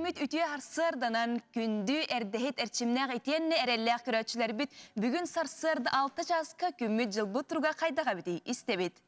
Үүммүт үтүө сарсыарданан күндү эрдэһит эрчимнээх итиэннэ эрэллээх көрөөччүлэрбит бүгүн сарсыарда 6 чааска күммүт-дьылбыт туруга хайдах эбитий истэбит.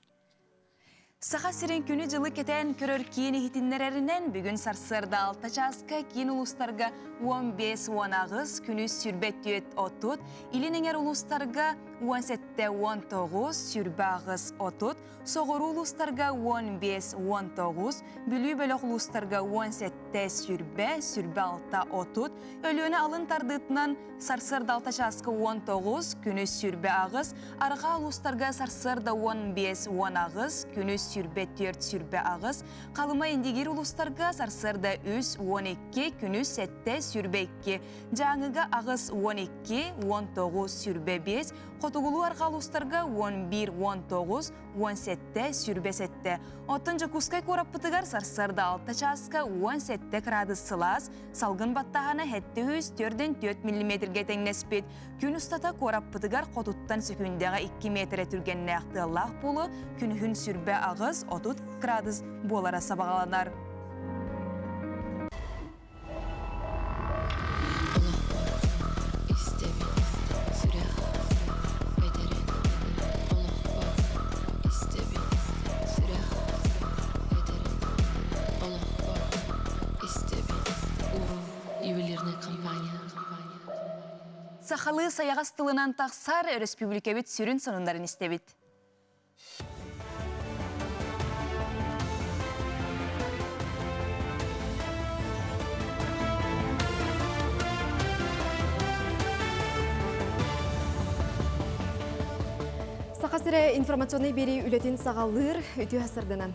Саха сирин күнү-дьылы кэтээн көрөр киин иһитиннэрэринэн бүгүн сарсыарда 6 чааска киин улуустарга 15-18, күнүс 24-30, илин эҥэр улуустарга 17-19, 28-30, Соҕуруу улуустарга 15-19, Бүлүү бөлөх улуустарга 17, сүрбэ, сүрбэ 6, 30, Өлүөнэ алын тардыытынан сарсыарда 6 чааска 19, күнүс сүрбэ 8, арҕаа улуустарга сарсыарда 15, 18, күнүс сүрбэ 4, сүрбэ 8, Халыма Индигир улуустарга сарсыарда 3, 12, күнүс 7, сүрбэ 2, Дьааҥыга 8, 12, 19, сүрбэ 5, Хотугулуу-арҕаа улуустарга 11, 19, 17, сүрбэ 7. Оттон Дьокуускай куораппытыгар сарсыарда 6 чааска 17 кыраадыс сылаас, салгын баттааһына 704 миллиметргэ тэҥнэспит. Күн устата куораппытыгар хотуттан сөкүүндэҕэ 2 миэтэрэ түргэннээх тыаллаах буолуо, күнүһүн сүрбэ 8, 30 кыраадыс буолара сабаҕаланар. Сахалыы сайаҕас тылынан тахсар өрөспүүбүлүкэбит сүрүн сонуннарын истэбит. Саха сирэ информационнай биэрии үлэтин саҕалыыр үтүө сырдынан.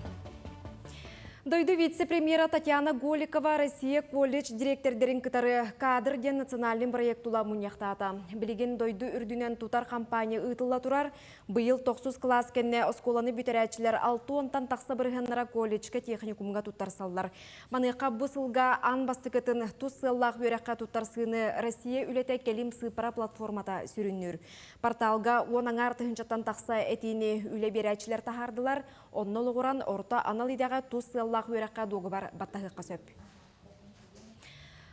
Дойду вице-премьера Татьяна Голикова Россия колледж директордарын кытары кадр диэн национальный проект тула мунньахтаата. Билигин дойду үрдүнэн тутар компания ыытылла турар. Быйыл тохсус кылаас кэннэ оскуоланы бүтэрээччилэр алта уонтан тахса бырыһыаннара колледжка техникумҥа туттарсаллар. Маныаха бу сылга аан бастакытын тус сыаллаах үөрэххэ туттарсыыны Россия үлэтэ кэлим сыыппара платформата сүрүннүүр. Порталга уон аҥаар тыһыынчаттан тахса этиини үлэ биэрээччилэр таһаардылар, онно олоҕуран орто анал идэҕэ тус сыаллаах үөрэххэ дуогабар баттаһыахха сөп.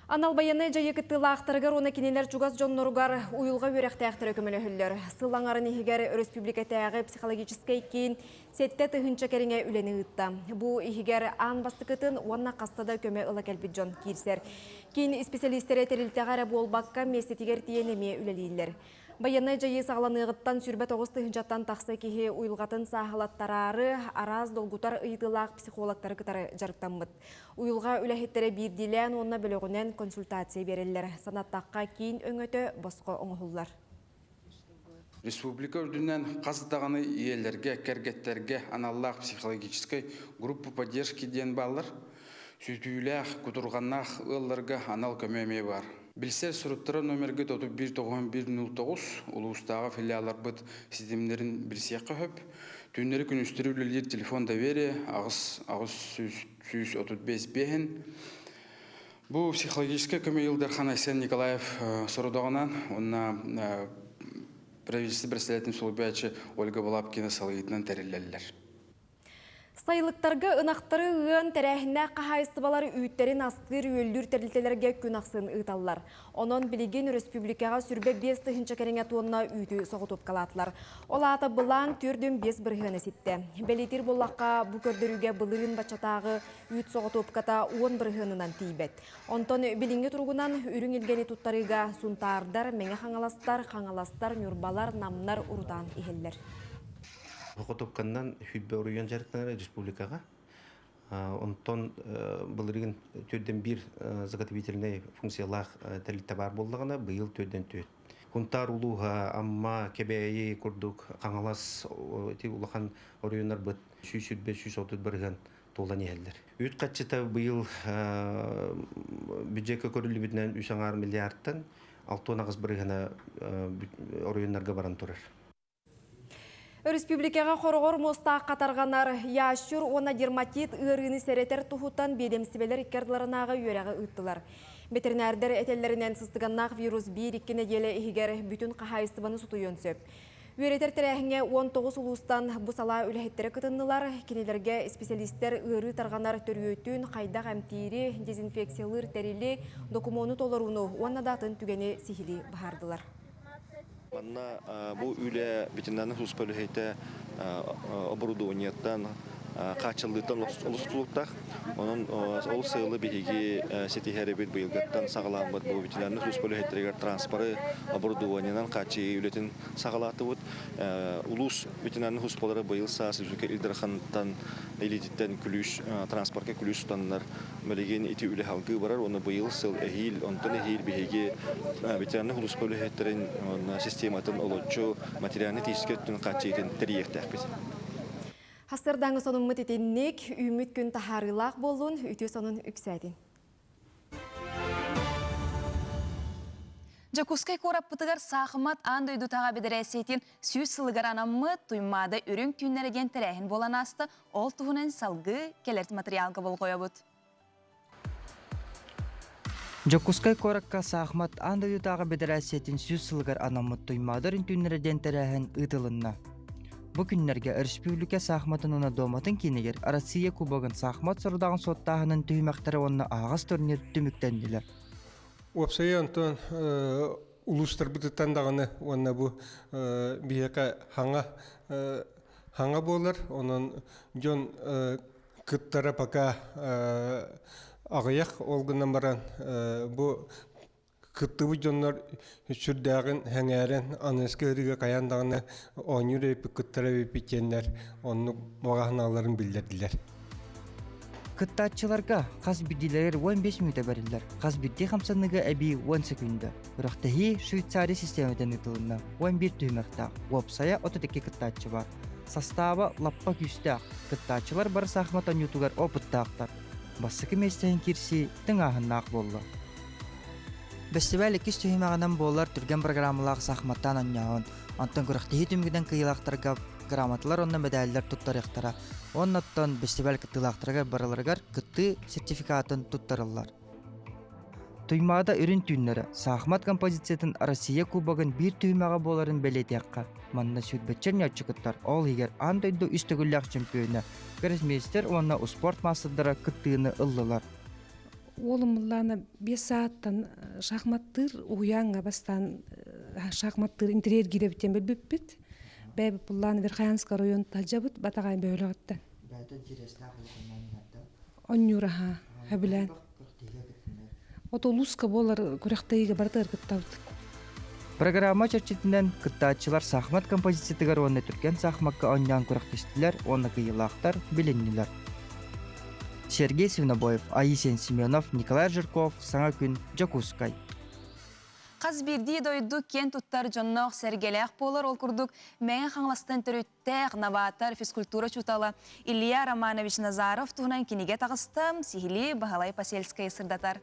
Анал байыаннай дьайыы кыттыылаахтарыгар уонна кинилэр чугас дьонноругар уйулҕа үөрэхтээхтэрэ көмөлөһөллөр. Сыл аҥарын иһигэр өрөспүүбүлүкэтээҕи психологическай киин 7 тыһыынча кэриҥэ үлэни ыытта. Бу иһигэр аан бастакытын уонна хаста да көмө ыла кэлбит дьон киирсэр. Киин исписэлиистэрэ тэрилтэҕэ эрэ буолбакка, миэстэтигэр тиийэн эмиэ үлэлииллэр. Байыаннай дьайыы саҕаланыаҕыттан 29 тыһыынчаттан тахса киһи уйулҕатын сааһылаттараары араас долгутар ыйытыылаах психологтары кытары дьарыктаммыт. Уйулҕа үлэһиттэрэ биирдиилээн уонна бөлөҕүнэн консультация биэрэллэр. Санаттахха, киин өҥөтө босхо оҥоһуллар. Республика үрдүнэн хас даҕаны ийэлэргэ, кэргэттэргэ аналлаах психологическай группа поддержки диэн бааллар. Сүтүүлээх, кутурҕаннаах ыалларга анал көмө эмиэ баар. Билсэр суруттара номерга 31 91 09 улуустааҕы филиалларбыт ситимнэрин билсиэххэ сөп. Түүннэри күнүстэри үлэлиир телефон доверия аҕыс 8 135 биэһин. Бу психологическай көмө Ил Дархан Айсен Николаев сорудоҕунан уонна правительство председателин солбуйааччы Ольга Балабкина салайыытынан тэриллэллэр. Сайылыктарга ынахтары ыан тэрээһиннээх хаһаайыстыбалар үүттэрин астыыр-үөллүүр тэрилтэлэргэ күн ахсын ыыталлар. Онон билигин өрөспүүбүлүкэҕэ 25 тыһыынча кэриҥэ туонна үүтү соҕотуопкалаатылар. Ол аата былаан 45 бырыһыана ситтэ. Бэлиэтиир буоллахха, бу көрдөрүүгэ былырыын баччатааҕы үүт соҕотуопката 10 бырыһыанынан тиийбэт. Онтон билиҥҥи туругунан үрүҥ илгэни туттарыыга Сунтаардар, Мэҥэ Хаҥаластар, Хаҥаластар, Ньурбалар, Намнар урутаан иһэллэр. Хотупканнан хүббэ уруйан дьарыктанар республикаҕа. Онтон былырыын төрдөн биир заготовительнай функциялаах тэрилтэ баар буоллаҕына, быйыл төрдөн түөрт. Хунтаар улууһа, Амма, Кэбээйи курдук Хаҥалас ити улахан оройуоннарбыт 120, 130 бырыһыан туолан иһэллэр. Үүт хаччыта быйыл бюджекка көрүллүбүтүнэн 3,5 миллиардтан 68 бырыһыана оройуоннарга баран турар. Өрөспүүбүлүкэҕэ хороҕор муостаах хатарҕанар ящур уонна дерматит ыарыыны сэрэтэр туһуттан биэдэмистибэлэр икки ардыларынааҕы үөрэҕи ыыттылар. Ветеринардар этэллэринэн сыстыганнаах вирус биир-икки нэдиэлэ иһигэр бүтүн хаһаайыстыбаны сутуйуон сөп. Үөрэтэр тэрээһиҥҥэ 19 улуустан бу салаа үлэһиттэрэ кытыннылар. Кинилэргэ исписэлиистэр ыарыы тарҕанар төрүөтүн, хайдах эмтиири, дезинфекциялыыр тэрили, докумуону толорууну уонна да атын түгэни сиһилии быһаардылар. Манна бу үлэ ветеринарнай сулууспа үлэһитэ оборудованиеттан хааччыллыыттан олус тутулуктаах. Онон ол сыалы биһиги ситиһэрибит быйылгыттан саҕаламмыт бу ветеринарнай сулууспа үлэһиттэригэр транспоры оборудованиенан хааччыйыы үлэтин саҕалаатыбыт. Улуус ветеринарнай сулууспалара быйыл саас Ил Дархантан илиититтэн күлүүс транспорка күлүүс тутаннар билигин ити үлэ салгыы барар уонна быйыл сыл эһиил онтон эһиил биһиги ветеринарнай сулууспа үлэһиттэрин уонна систематын олоччу материальнай-техническэй өттүн хааччыйыытын тэрийиэхтээхпит. Хастардааҥы сонуммут итинник, үүммүт күн таһаарыылаах буоллун, үтүө сонун үксээтин. Дьокуускай куораппытыгар саахымат аан дойдутааҕы бэдэрээссийэтин 100 сылыгар анаммыт Туймаада үрүҥ түүннэрэ диэн тэрээһин буолан ааста. Ол туһунан салгыы кэлэр материалга болҕойобут. Дьокуускай куоракка саахымат аан дойдутааҕы бэдэрээссийэтин 100 сылыгар анаммыт Туймаада үрүҥ түүннэрэ диэн тэрээһин ыытылынна. Бу күннэргэ өрөспүүбүлүкэ саахыматын уонна дуоматын киинигэр Россия Кубогын саахымат сорудаҕын суоттааһынын түһүмэхтэрэ уонна аһаҕас турнир түмүктэннилэр. Уопсайа онтон улуустарбытыттан даҕаны уонна бу биһиэхэ хаҥа хаҥа буолар. Онон дьон кыттара пока аҕыйах. Ол гынан баран бу кыттыбыт дьоннор сүрдээҕин сэҥээрэн аныгыскы ыарыыга хайаан даҕаны оонньуур эбиппит кыттар эбиппит диэннэр оннук баҕа санааларын биллэрдилэр. Кыттааччыларга хас биирдиилэригэр 15 мүнүүтэ бэриллэр. Хас биирдии хамсаныыга эбии 10 секунда. Күрэхтэһии Швейцария систиэмэтин ыытылынна. 11 түһүмэхтээх. Уопсайа 32 кыттааччы бар. Састааба лаппа күүстээх. Кыттааччылар бары саахымат оонньуутугар опыттаахтар. Бастакы миэстэһин киирсии тыҥааһыннаах буолла. Бэстибээл иккис түһүмэҕинэн буолар түргэн программалаах саахыматтаан оонньооһун, онтон күрэхтэһии түмүгүнэн кыайыылаахтарга грамоталар уонна мэдээллэр туттарыахтара. Уонна оттон бэстибээл кыттыылаахтарыгар барыларыгар кыттыы сертификатын туттарыллар. Туймаада үрүн түүннэрэ саахымат композициятын Россия Кубогын биир түһүмэҕэ буоларын бэлиэтиэххэ. Манна сүүрбэччэ ньооччу кыттар, ол иһигэр аан дойду үс төгүллээх чөмпүйүөнэ, гроссмейстер уонна успуорт маастардара кыттыыны ыллылар. Уолум Мыллаана 5 сааттан шахматтыыр уһуйааҥҥа бастаан шахматтыыр интэриэргиирэбит диэн билбиппит. Бэйэбит Буллаана Верхоянскай оройуон сылдьабыт Батаҕай бөһүөлэҕиттэн. Бэйэтэ интереснээх улаханнаан иһэрдэ. Онньуур аһаа, сөбүлээн. От улууска буолар күрэхтэһиигэ барытыгар кыттабыт. Программа чэрчитинэн кыттааччылар саахымат композициятыгар уонна түргэн саахымакка оонньоон күрэхтэстилэр уонна кыайыылаахтар билиннилэр. Сергей Свинобоев, Аисен Семенов, Николай Жирков, Саҥа күн, Дьокуускай. Хас биирдии дойду киэн туттар дьонноох сэргэлээх буолар. Ол курдук Мэҥэ Хаҥаластан төрүттээх новатор, физкультура учуутала Илья Романович Назаров туһунан кинигэ таҕыста. Сиһилии Баһылай Посельскай сырдатар.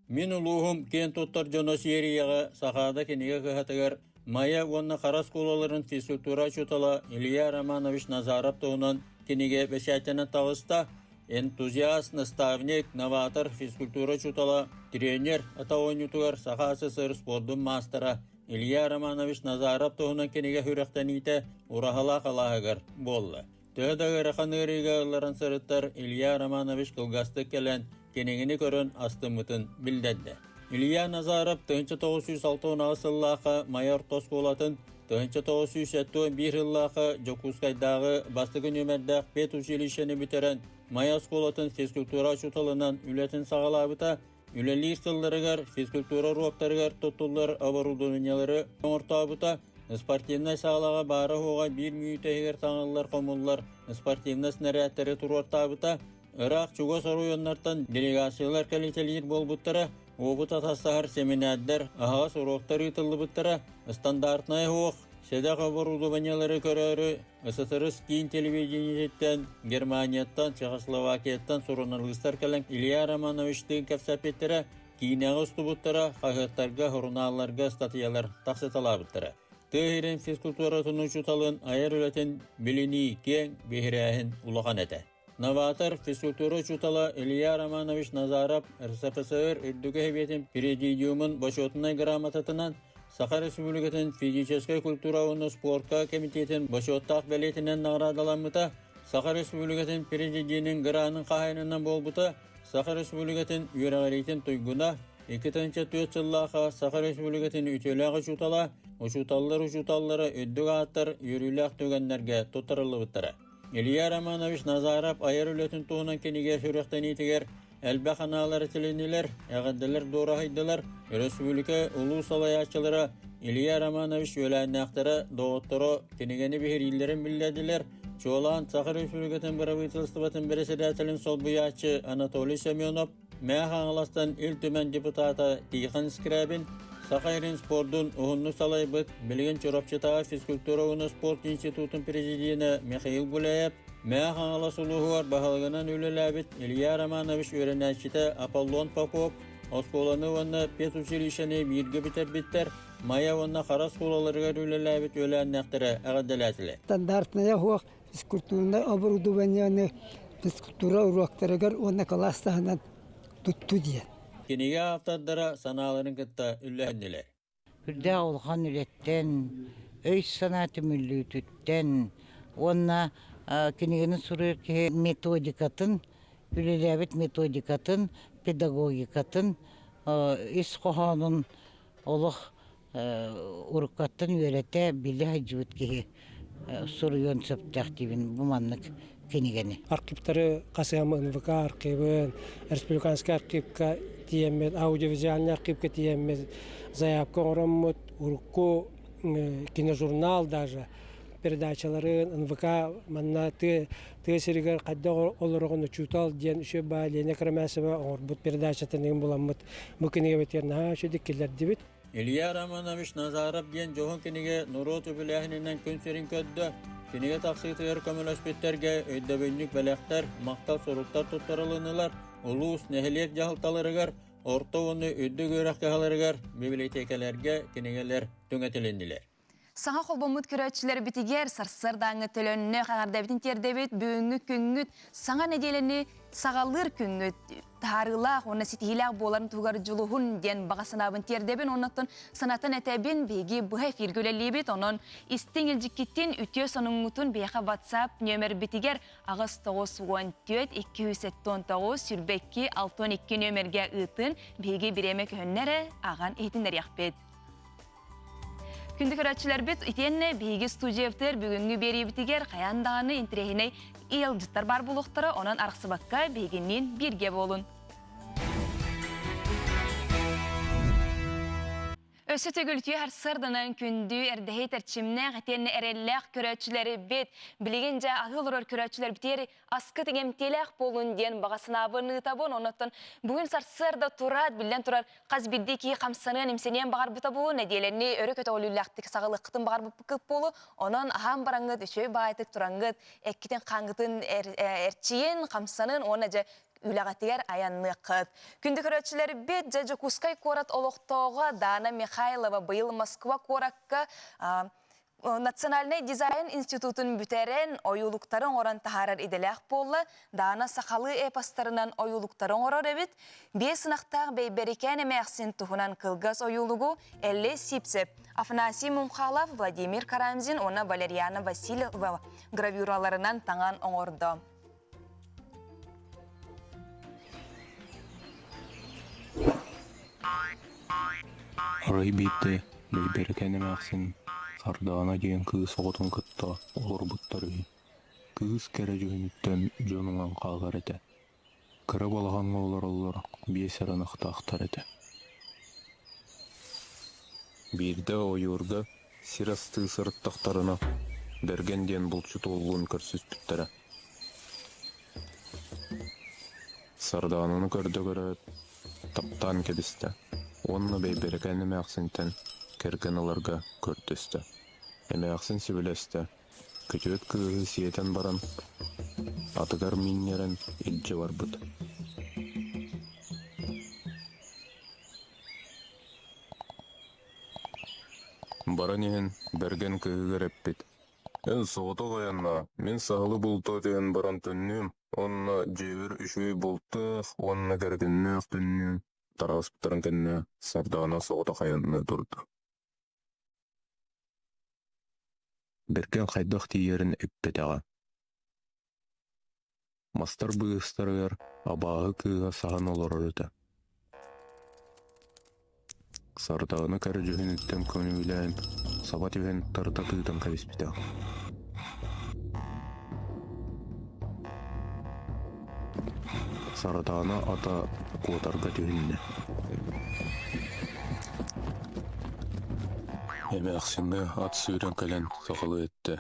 Мин улууһум киэн туттар дьоно сиэрийэҕэ Сахаада кинигэ кыһатыгар Майа уонна Хара оскуолаларын физкультура учуутала Илья Романович Назаров туһунан кинигэ бэчээттэнэн таҕыста. Энтузиаст, наставник, новатор, физкультура учуутала, тренер ата оонньуутугар Саха СССР спордун маастара Илья Романович Назаров туһунан кинигэ сүрэхтэниитэ Ураһалаах алааһыгар буолла. Төһө да ыарахан ыарыыга ылларан сырыттар Илья Романович кылгастык кэлэн кинигини көрөн астыммытын биллэрдэ. Илья Назаров 1968 сыллаахха Майа орто оскуолатын, 1971 сыллаахха Дьокуускайдааҕы бастакы нүөмэрдээх педучилищены бүтэрэн Майа оскуолатын физкультура учууталынан үлэтин саҕалаабыта, үлэлиир сылларыгар физкультура уруоктарыгар туттуллар оборудованиелары оҥортообута, спортивнай саалаҕа баара-суоҕа биир мүнүүтэ иһигэр таҥыллар-хомуллар спортивнай снарядтары туруортаабыта, Ыраах чугас оройуоннартан делегациялар кэлитэлиир буолбуттара, уопут атастаһар сэминээрдэр, аһаҕас уруоктар ыытыллыбыттара, стандартнай суох, сэдэх оборудованиелары көрөөрү СССР киин телевидениетиттэн, Германияттан, Чехословакияттан суруналыыстар кэлэн Илья Романовичтыын кэпсэппиттэрэ, киинэҕэ устубуттара, хаһыаттарга, сурунаалларга ыстатыйалар тахсыталаабыттара. Тыа сирин физкультуратын учууталын айар үлэтин билинии киэҥ биһирээһин улахан этэ. Новатор физкультура учуутала Илья Романович Назаров РСФСР Үрдүкү Сэбиэтин Президиумун Бочуотунай грамотатынан Саха Республикатын физическэй культура уонна спорка комитетин бочуоттаах бэлиэтинэн наҕараадаламмыта, Саха Республикатын Президенин гранын хаһаайынынан буолбута, Саха Республикатын үөрэҕириитин туйгуна, 2004 сыллаахха Саха Республикатын үтүөлээх учуутала, учууталлар учууталлара үрдүк ааттар үөрүүлээх түгэннэргэ туттарыллыбыттара. Илья Романович Назаров айар үлэтин туһунан кинигэ сүрэхтэниитигэр элбэх анаалар этилиннилэр, эҕэрдэлэр дуораһыйдылар, өрөспүүбүлүкэ улуу салайааччылара Илья Романович үөлээннээхтэрэ, доҕотторо кинигэни биһирииллэрин биллэрдилэр, чуолаан Саха Республикатын бырабыыталыстыбатын бэрэссэдээтэлин солбуйааччы Анатолий Семенов, Мэҥэ Хаҥаластан Ил Түмэн депутата Тихон Скрябин, Саха Ирин спордун уһуннук салайбыт, билигин Чурапчытааҕы физкультура уонна спорт институтун президенэ Михаил Гуляев, Мэҥэ Хаҥалас улууһугар баһылыгынан үлэлээбит Илья Романович үөрэнээччитэ Аполлон Попов оскуоланы уонна педучилищены бииргэ бүтэрбиттэр, Майа уонна Хара оскуолаларыгар үлэлээбит үөлээннээхтэрэ эҕэрдэлээтилэр. Стандартная суох физкультурнай оборудованиены физкультура уруоктарыгар уонна кылаас таһынан тутту диэн. Кинигэ автордара санааларын кытта үллэһиннилэр. Үрдээх улахан үлэттэн, өй-санаа түмүллүүтүттэн уонна кинигэни суруйар киһи методикатын, үлэлээбит методикатын, педагогикатын ис хоһоонун олох уруккаттан үөрэтэ, билэ сылдьыбыт киһи суруйуон сөптөөх диибин бу маннык кинигэни. Архивтары хасыһам НВК архивын, республиканскай архивка тиийэммит, аудиовизуальный архивка тиийэммит заявка оҥороммут, урукку киножурнал даже передачаларын НВК манна тыа тыа сиригэр хайдах олороҕун учуутал диэн үчүгэй баа Лена Крамясова оҥорбут передачатын игин буламмыт бу кинигэбитигэр наһаа үчүгэй киллэрдибит. Илья Романович Назаров диэн дьоһун кинигэ норуот үбүлээһининэн күн сирин көрдө. Кинигэ тахсыытыгар көмөлөспүттэргэ өйдөбүнньүк бэлэхтэр, махтал суруктар туттарылыннылар. Улуус, нэһилиэк дьаһалталарыгар, орто уонна үрдүк үөрэх кыһаларыгар, бибилэтиэкэлэргэ кинигэлэр түҥэтилиннилэр. Саҥа холбоммут көрөөччүлэрбитигэр сарсыардааҥҥы төлөннөөх эҕэрдэбитин тиэрдэбит. Бүгүҥҥү күҥҥүт саҥа нэдиэлэни саҕалыыр күҥҥүт таһаарыылаах уонна ситиһиилээх буоларын туһугар дьулуһун диэн баҕа санаабын тиэрдэбин. Оннуттан санатан этэбин, биһиги быһа эфиргэ үлэлиибит. Онон истиҥ илдьиккитин, үтүө сонуҥҥутун биһиэхэ WhatsApp нүөмэрбитигэр 8 94 279 22 62 нүөмэргэ ыытын, биһиги бириэмэ көһүннэ эрэ аҕан иһитиннэриэхпит. Күндү көрөөччүлэрбит, итиэннэ биһиги студиябытыгар бүгүҥҥү биэриибитигэр хайаан даҕаны интэриэһинэй ыалдьыттар баар буолуохтара, онон арахсыбакка биһигинниин бииргэ буолун. Өссө төгүл үтүө сарсыарданан күндү, эрдэһит, эрчимнээх, итиэннэ эрэллээх көрөөччүлэрбит, билигин дьэ аһыы олорор көрөөччүлэрбитигэр аскыт иҥэмтиэлээх буолун диэн баҕа санаабын ыытабын. Оннуттан бүгүн сарсыарда тураат, биллэн турар, хас биирдии киһи хамсаныан, имсэниэн баҕарбыта буолуо, нэдиэлэни өрө көтөҕүлүүлээхтик саҕалыаххытын баҕарбыппыкыт буолуо. Онон аһаан бараҥҥыт, үчүгэй баҕайытык тураҥҥыт, эккитин хааҥҥытын эрчийин, хамсанын уонна дьэ үлэҕитигэр айанныаххыт. Күндү көрөөччүлэрбит, дьэ Дьокуускай куорат олохтооҕо Дана Михайлова быйыл Москва куоракка Национальнай дизайн институтун бүтэрэн, ойуулуктары оҥорон таһаарар идэлээх буолла. Даана сахалыы эпостарынан ойуулуктары оҥорор эбит. Биэс ынахтаах Бэйбэрикээн эмээхсин туһунан кылгас ойуулугу Эллэй Сипцев, Афанасий Мунхалов, Владимир Карамзин уонна Валериана Васильева гравюраларынан таҥан оҥордо. Арай биирдэ Бэйбэрикээн эмээхсин Сардаана диэн кыыс оҕотун кытта олорбуттар үһү. Кыыс кэрэ дьүһүнүттэн дьон уҥан хаалар этэ. Кыра балаҕаҥҥа олороллор, биэс эрэ ынахтаахтар этэ. Биирдэ ойуурга сир астыы сырыттахтарына, Бэргэн диэн булчут уоллуун көрсүспүттэрэ. Сардаананы көрдө-көрөөт, таптаан кэбистэ уонна Бэйбэрикээн эмээхсинтэн кэргэн ыларга көрдөстө. Эмээхсин сөбүлэстэ, күтүөт кыыһы сиэтэн баран, атыгар мииннэрэн илдьэ барбыт. Баран иһэн Бэргэн кыыһыгар эппит: «Эн соҕотох айаннаа, мин саһылы бултаа түһэн баран төннүөм уонна дьиэбэр үчүгэй бултаах уонна кэргэннээх төннүөм». Тараҕаспыттарын кэннэ Сардаана соҕотох айанныы турда. Бэргэн хайдах тиийэрин эппэтэҕэ. Мастар быыстарыгар абааһы кыыһа саһан олорор этэ. Сардаана кэрэ дьүһүнүттэн көҥүлээн, саба түһэн тарда тыытан кэбиспитэ. Сардаана ата куотарга түһүннэ. Эмээхсиҥҥэ ат сүүрэн кэлэн сахалыы эттэ: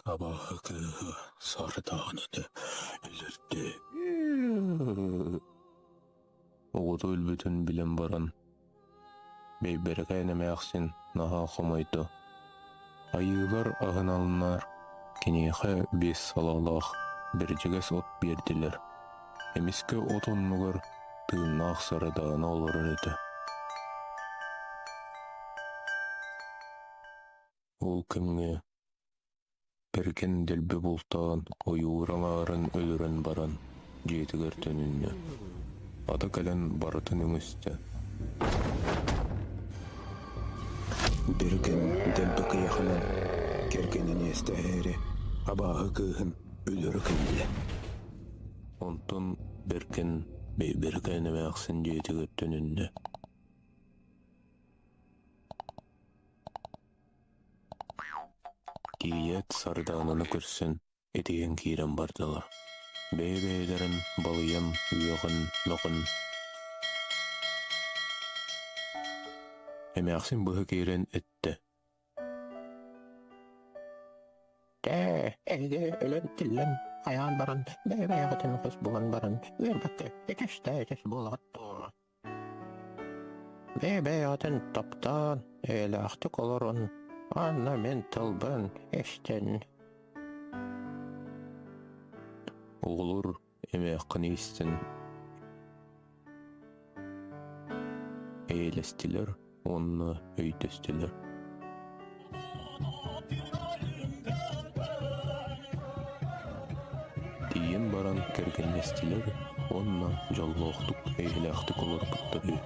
Абааһы кыыһы Сардаананы өлөрдө. Оҕото өлбүтүн билэн баран, Бэйбэрикээн эмээхсин наһаа хомойдо. Айыылар аһыналлар, киниэхэ биэс салалаах бэрдьигэс от биэрдилэр. Эмискэ от оннугар тыыннаах Сардаана олорор этэ. Ол кэмҥэ Бэргэн дэлби бултаан, ойуур аҥаарын өлөрөн баран, дьиэтигэр төнүннэ. Ата кэлэн барытын үҥүстэ. Бэргэн дэлби кыйаханан, кэргэнин иэстэһээри, абааһы кыыһын өлөрө кэллэ. Онтон Бэргэн Бэйбэрикээн эмээхсин дьиэтигэр төнүннэ. Тиийээт Сардаананы көрсөн, итиһэн киирэн бардылар. Бэйэ-бэйэлэрин балыйан, үөҕэн, мөҕөн Эмээхсин быһа киирэн эттэ: Ээ, эһиги өлөн-тиллэн, хайаан баран, бэйэ-бэйэҕитин хос булан баран, үөрбэккэ, итистэ-итис буолаҕыт дуо? Бэйэ-бэйэҕитин таптаан, эйэлээхтик олорун, уонна мин тылбын истин. Оҕолор эмээххини истэн эйэлэстилэр уонна өйдөстүлэр. Тиийэн баран кэргэннэстилэр уонна дьоллоохтук, эйэлээхтик олорбуттар үһү.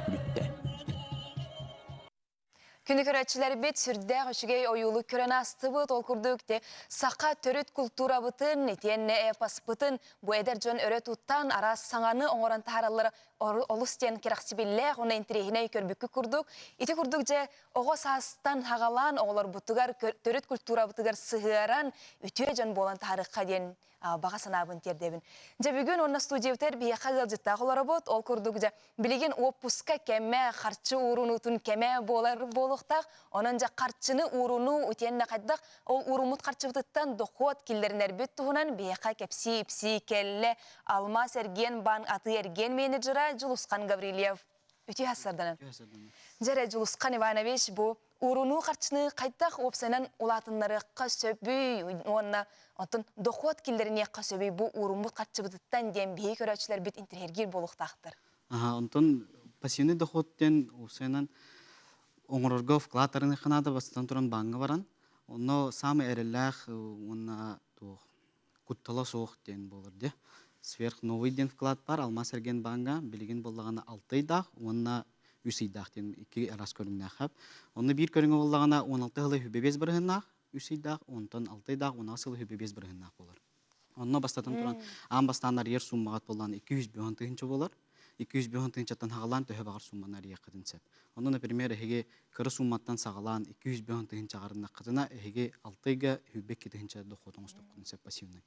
Бүттэ. Күнү көрөөччүлэрбит сүрдээх үчүгэй ойуулук көрөн аастыбыт. Ол курдук те саха төрүт култуурабытын, итиэннэ эпоспытын бу эдэр дьон өрө туттан, араас саҥаны оҥорон таһаараллара олус диэн кэрэхсибиллээх уонна интэриэһинэй көрбүккүт курдук. Ити курдук дьэ оҕо саастан хагалаан оҕолорбутугар төрүт культурабытыгар сыһыаран үтүө дьон буолан таһаарыахха диэн баҕа санаабын тиэрдэбин. Дьэ бүгүн уонна студиябытыгар биһиэхэ ыалдьыттаах олоробут. Ол курдук дьэ билигин уоппуска кэмэ, харчы уурунуутун кэмэ буолар буолуохтаах. Онон дьэ харчыны уурунуу итиэннэ хайдах ол ууруммут харчыбытыттан дохуот киллэринэрбит туһунан биһиэхэ кэпсии-ипсии кэллэ Алмаас эргиэн баан атыы-эргиэн менеджера Дьулусхан Гаврильев. Үтүө сарданан. Дьэрэ Дьулусхан Иванович бу уурунуу харчыны хайдах уопсайынан улаатыннарыахха сөбүй уонна оттон дохуот киллэриниэххэ сөбүй бу ууруммут харчыбытыттан диэн биһиги көрөөччүлэрбит интэриэһиргиир буолуохтаахтар. Аха, онтон пассивный доход диэн уопсайынан оҥорорго вклад арыныахха наада бастатан туран бааҥҥа баран онно саамай эрэллээх уонна туох куттала суох диэн буолар дии. Сверхновый диэн вклад бар Алмаас эргиэн бааҥҥа билигин буоллаҕына алта ыйдаах уонна үс ыйдаах диэн икки араас көрүҥнээх. Онно биир көрүҥэ буоллаҕына 16 сылы 25 бырыһыннаах, үс ыйдаах, онтон алта ыйдаах 16 сылы 25 бырыһыннаах буолар. Онно бастатан туран аан бастаан арыйар сууммаҕыт буоллаҕына 250 тыһыынча буолар. 250 тыһыынчаттан саҕалаан төһө баҕар суумманы арыйыаххытын сөп. Онно, например, эһиги кыра суумматтан саҕалаан 250 тыһыынча аҕарыннаххытына, эһиги алта ыйга 22 тыһыынча дохуот оҥостуоххутун сөп пассивный.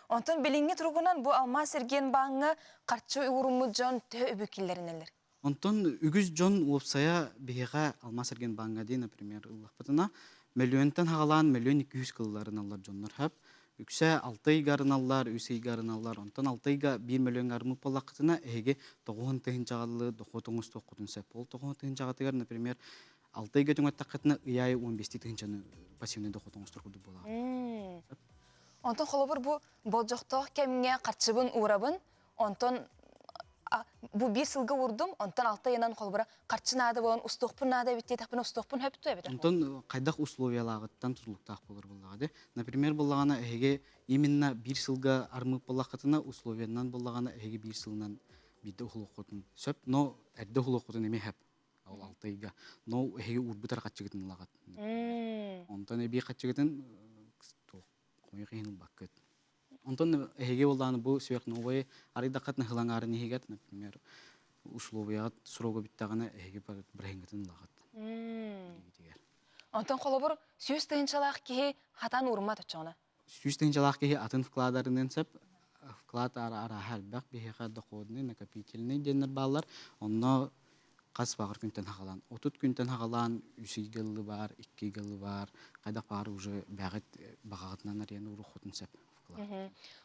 Онтон билиҥҥи туругунан бу Алмаас эргиэн бааҥҥа харчы ууруммут дьон төһө үбү киллэринэллэр? Онтон үгүс дьон уопсайа биһиэхэ Алмаас эргиэн бааҥҥа дии, например, ыллахпытына, мөлүйүөнтэн саҕалаан мөлүйүөн 200 кылларыналлар дьоннор хөп. Үксэ алта ыйга арыналлар, үс ыйга арыналлар. Онтон алта ыйга биир мөлүйүөҥҥэ арыммыт буоллаххытына, эһиги тоҕуһун тыһыынчаҕалыы дохуот оҥостуоххутун сөп. Ол тоҕуһун тыһыынчаҕытыгар, например, алта ыйга түҥэттэххитинэ, ый аайы уон биэстии тыһыынчаны пассивный дохуот оҥостор курдук буолаҕыт. Онтон холобур бу болдьохтоох кэмҥэ харчыбын уурабын, онтон Бу биир сылга уурдум, онтон алта ыйынан холобура харчы наада буолан устуохпун наада эбит диэтэхпинэ устуохпун сөп эбит. Онтон хайдах условиялааҕыттан тутулуктаах буолар буоллаҕа дии. Например, буоллаҕына эһиги именно биир сылга армыып буоллаххытына, условиянан буоллаҕына эһиги биир сылынан биирдэ уһулуоххутун сөп, но эрдэ уһулуоххутун эмиэ сөп. Ол алта ыйга. Но эһиги уурбут эрэ хаччыгытын ылаҕыт. Онтон эбии хаччыгытын хомойуох иһин ылбаккыт. Онтон эһиги буоллаҕына бу сверхновые арыйдаххытына хылаҥаарын иһигэр, например, условияҕыт срога бүттэҕинэ эһиги бырайыҥҥытын ылаҕыт. Билигитигэр. Онтон холобур 100 тыһыынчалаах киһи хатан ууруммат оччоҕуна. 100 тыһыынчалаах киһи атын вкладарынан сөп. Вклад арааһа элбэх биһиэхэ доходный, накопительный диэннэр бааллар. Онно хас баҕар күнтэн хаҕалаан 30 күнтэн хаҕалаан үс ыйга ылы баар, икки ыйга ылы баар, хайдах баар уже бэҕит баҕаҕытынан арыйан ууруххутун сөп.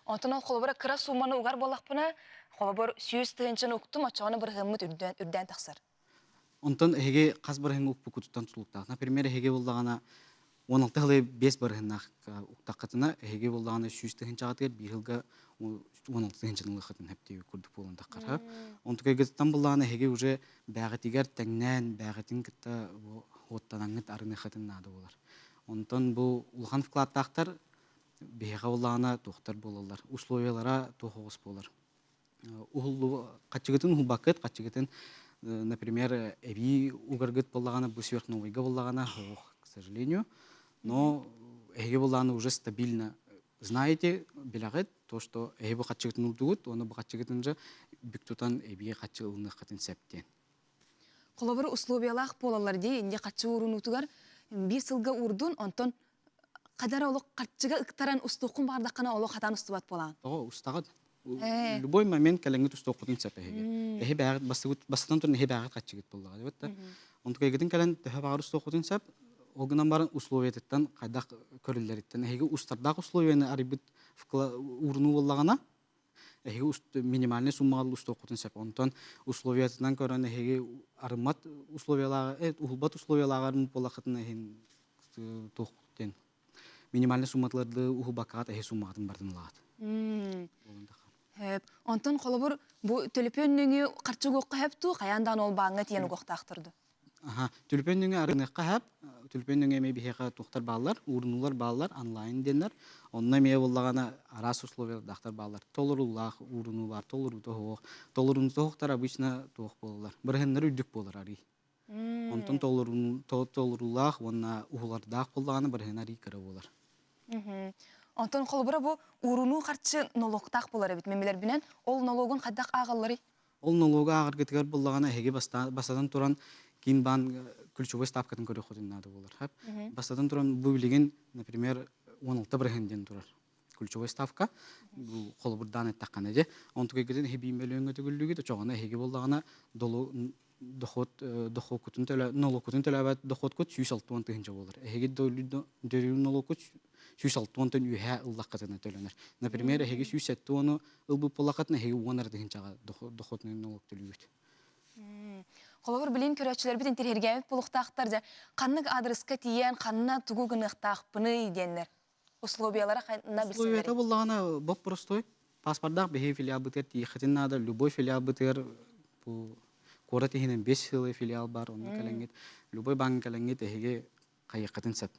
Онтон ол холобура кыра сууманы угар буоллахпына, холобур 100 тыһыынчаны уктум, оччоҕуна бырыһыаммыт үрдээн, үрдээн тахсар. Онтон эһиги хас бырыһыҥҥа укпуккутуттан тутулуктаах. Например, эһиги буллаҕына 16 сылы 5 бырыһыннаах уктаххытына, эһиги буллаҕына 100 тыһыынчаҕытыгар биир сылга 16 тыһыынчаны ылыаххытын хэптии курдук буолан таххар. Онтукайгытыттан буллаҕына эһиги уже бээҕитигэр тэҥнээн, бээҕитин кытта уоттанаҥҥыт арыныаххытын наада буолар. Онтон бу улахан вкладтаахтар биһиэхэ буллаҕына туохтар буолаллар, условиялара туох оҕус буолар. Уһуллу хаччыгытын уһулбаккыт, хаччыгытын, например, эбии угаргыт буоллаҕына, бу сверхновойга буоллаҕына, ох, к сожалению, но эһиги буоллаҕына уже стабильно знаете, билэҕит, то, что эһи бу хаччыгытын урдугут, уонна бу хаччыгытын же бүк тутан эбии хаччы ылыныаххытын сөп диэн. Холобур условиялаах буолаллар дии, инде хаччы уурунуутугар биир сылга уурдун, онтон хадара олох харчыга ыктаран устуоххун баҕардаххына олох хатаан устубат буолаҕын. Тоҕо устаҕыт? Любой момент кэлэҥҥит устуоххутун сөп эһиги. Эһи бэҕит бастыгыт бастатан туран эһи бэҕит хаччыгыт буоллаҕа дебет да. Онтукайгытын кэлэн төһө баҕар устуоххутун сөп. Ол гынан баран условиятыттан хайдах көрүллэриттэн эһиги устардаах условияны арыйбыт уурунуу буоллаҕына эһиги минимальный суммаҕа устуоххутун сөп. Онтон условиятынан көрөн эһиги арыммат условиялааҕы, уһулбат условиялааҕы арыммыт буоллаххытына эһин туох диэн минимальный сумматыларды уһулбаккаҕат эһи суммаҕытын бардын ылаҕыт. Хөп. Онтон холобур бу төлөпүөн нөҥүө харчы угуохха хөп дуу, хайаан даҕаны ол бааҥҥа тиийэн угуохтаахтар дуу? Аха, төлөпүөн нөҥүө арыныахха хөп. Төлөпүөн нөҥүө эмиэ биһиэхэ туохтар бааллар, уурунуулар бааллар, онлайн диэннэр. Онно эмиэ буоллаҕына араас условиялардаахтар бааллар. Толоруулаах уурунуу баар, толоруута суох. Толоруута суохтар обычно туох буолаллар? Бырыһыннар үрдүк буолар арый. Онтон толоруулаах уонна уһулардаах буоллаҕына бырыһына арый кыра буолар. Онтон холобура бу уурунуу харчы нолуоктаах буолар эбит. Мен билэрбинэн ол нолуогун хайдах ааҕалларый? Ол нолуогу ааҕаргытыгар буоллаҕына эһиги бастатан туран киин баан ключевой ставкатын көрүөххүтүн наада буолар. Бастатан туран бу билигин, например, 16 бырыһын диэн турар ключевой ставка бу холобурдаан эттэххинэ дьэ онтукайгытын эһи биир мөлүйүөҥҥэ төгүллүүгүт очоҕуна эһиги буоллаҕына долу доход дохуоккутун төлө нолуоккутун төлөөбөт доходкут 160 тыһыынча буолар эһиги төлүүр нолуоккут 160-тан үөһээ ыллаххытына төлөнөр. Например, эһиги 170-у ылбыт буоллаххытына эһиги 10 эрэ тыһыынчаҕа доходный налог төлүүгүт. Холобур, билин көрөөччүлэрбит интэриэһиргээбит буолуохтаахтар дьэ ханнык аадырыска тиийэн ханна тугу гыныахтаахпыный диэннэр. Условиялара ханна Условията билсэллэрий? Буллаҕына боп простой. Паспордаах биһи филиалбытыгар тиийиэххитин наада. Любой филиалбытыгар бу куорат иһинэн бес сылы филиал бар, онно кэлэҥҥит, любой бааҥҥа кэлэҥҥит эһиги хайыаххытын сөп.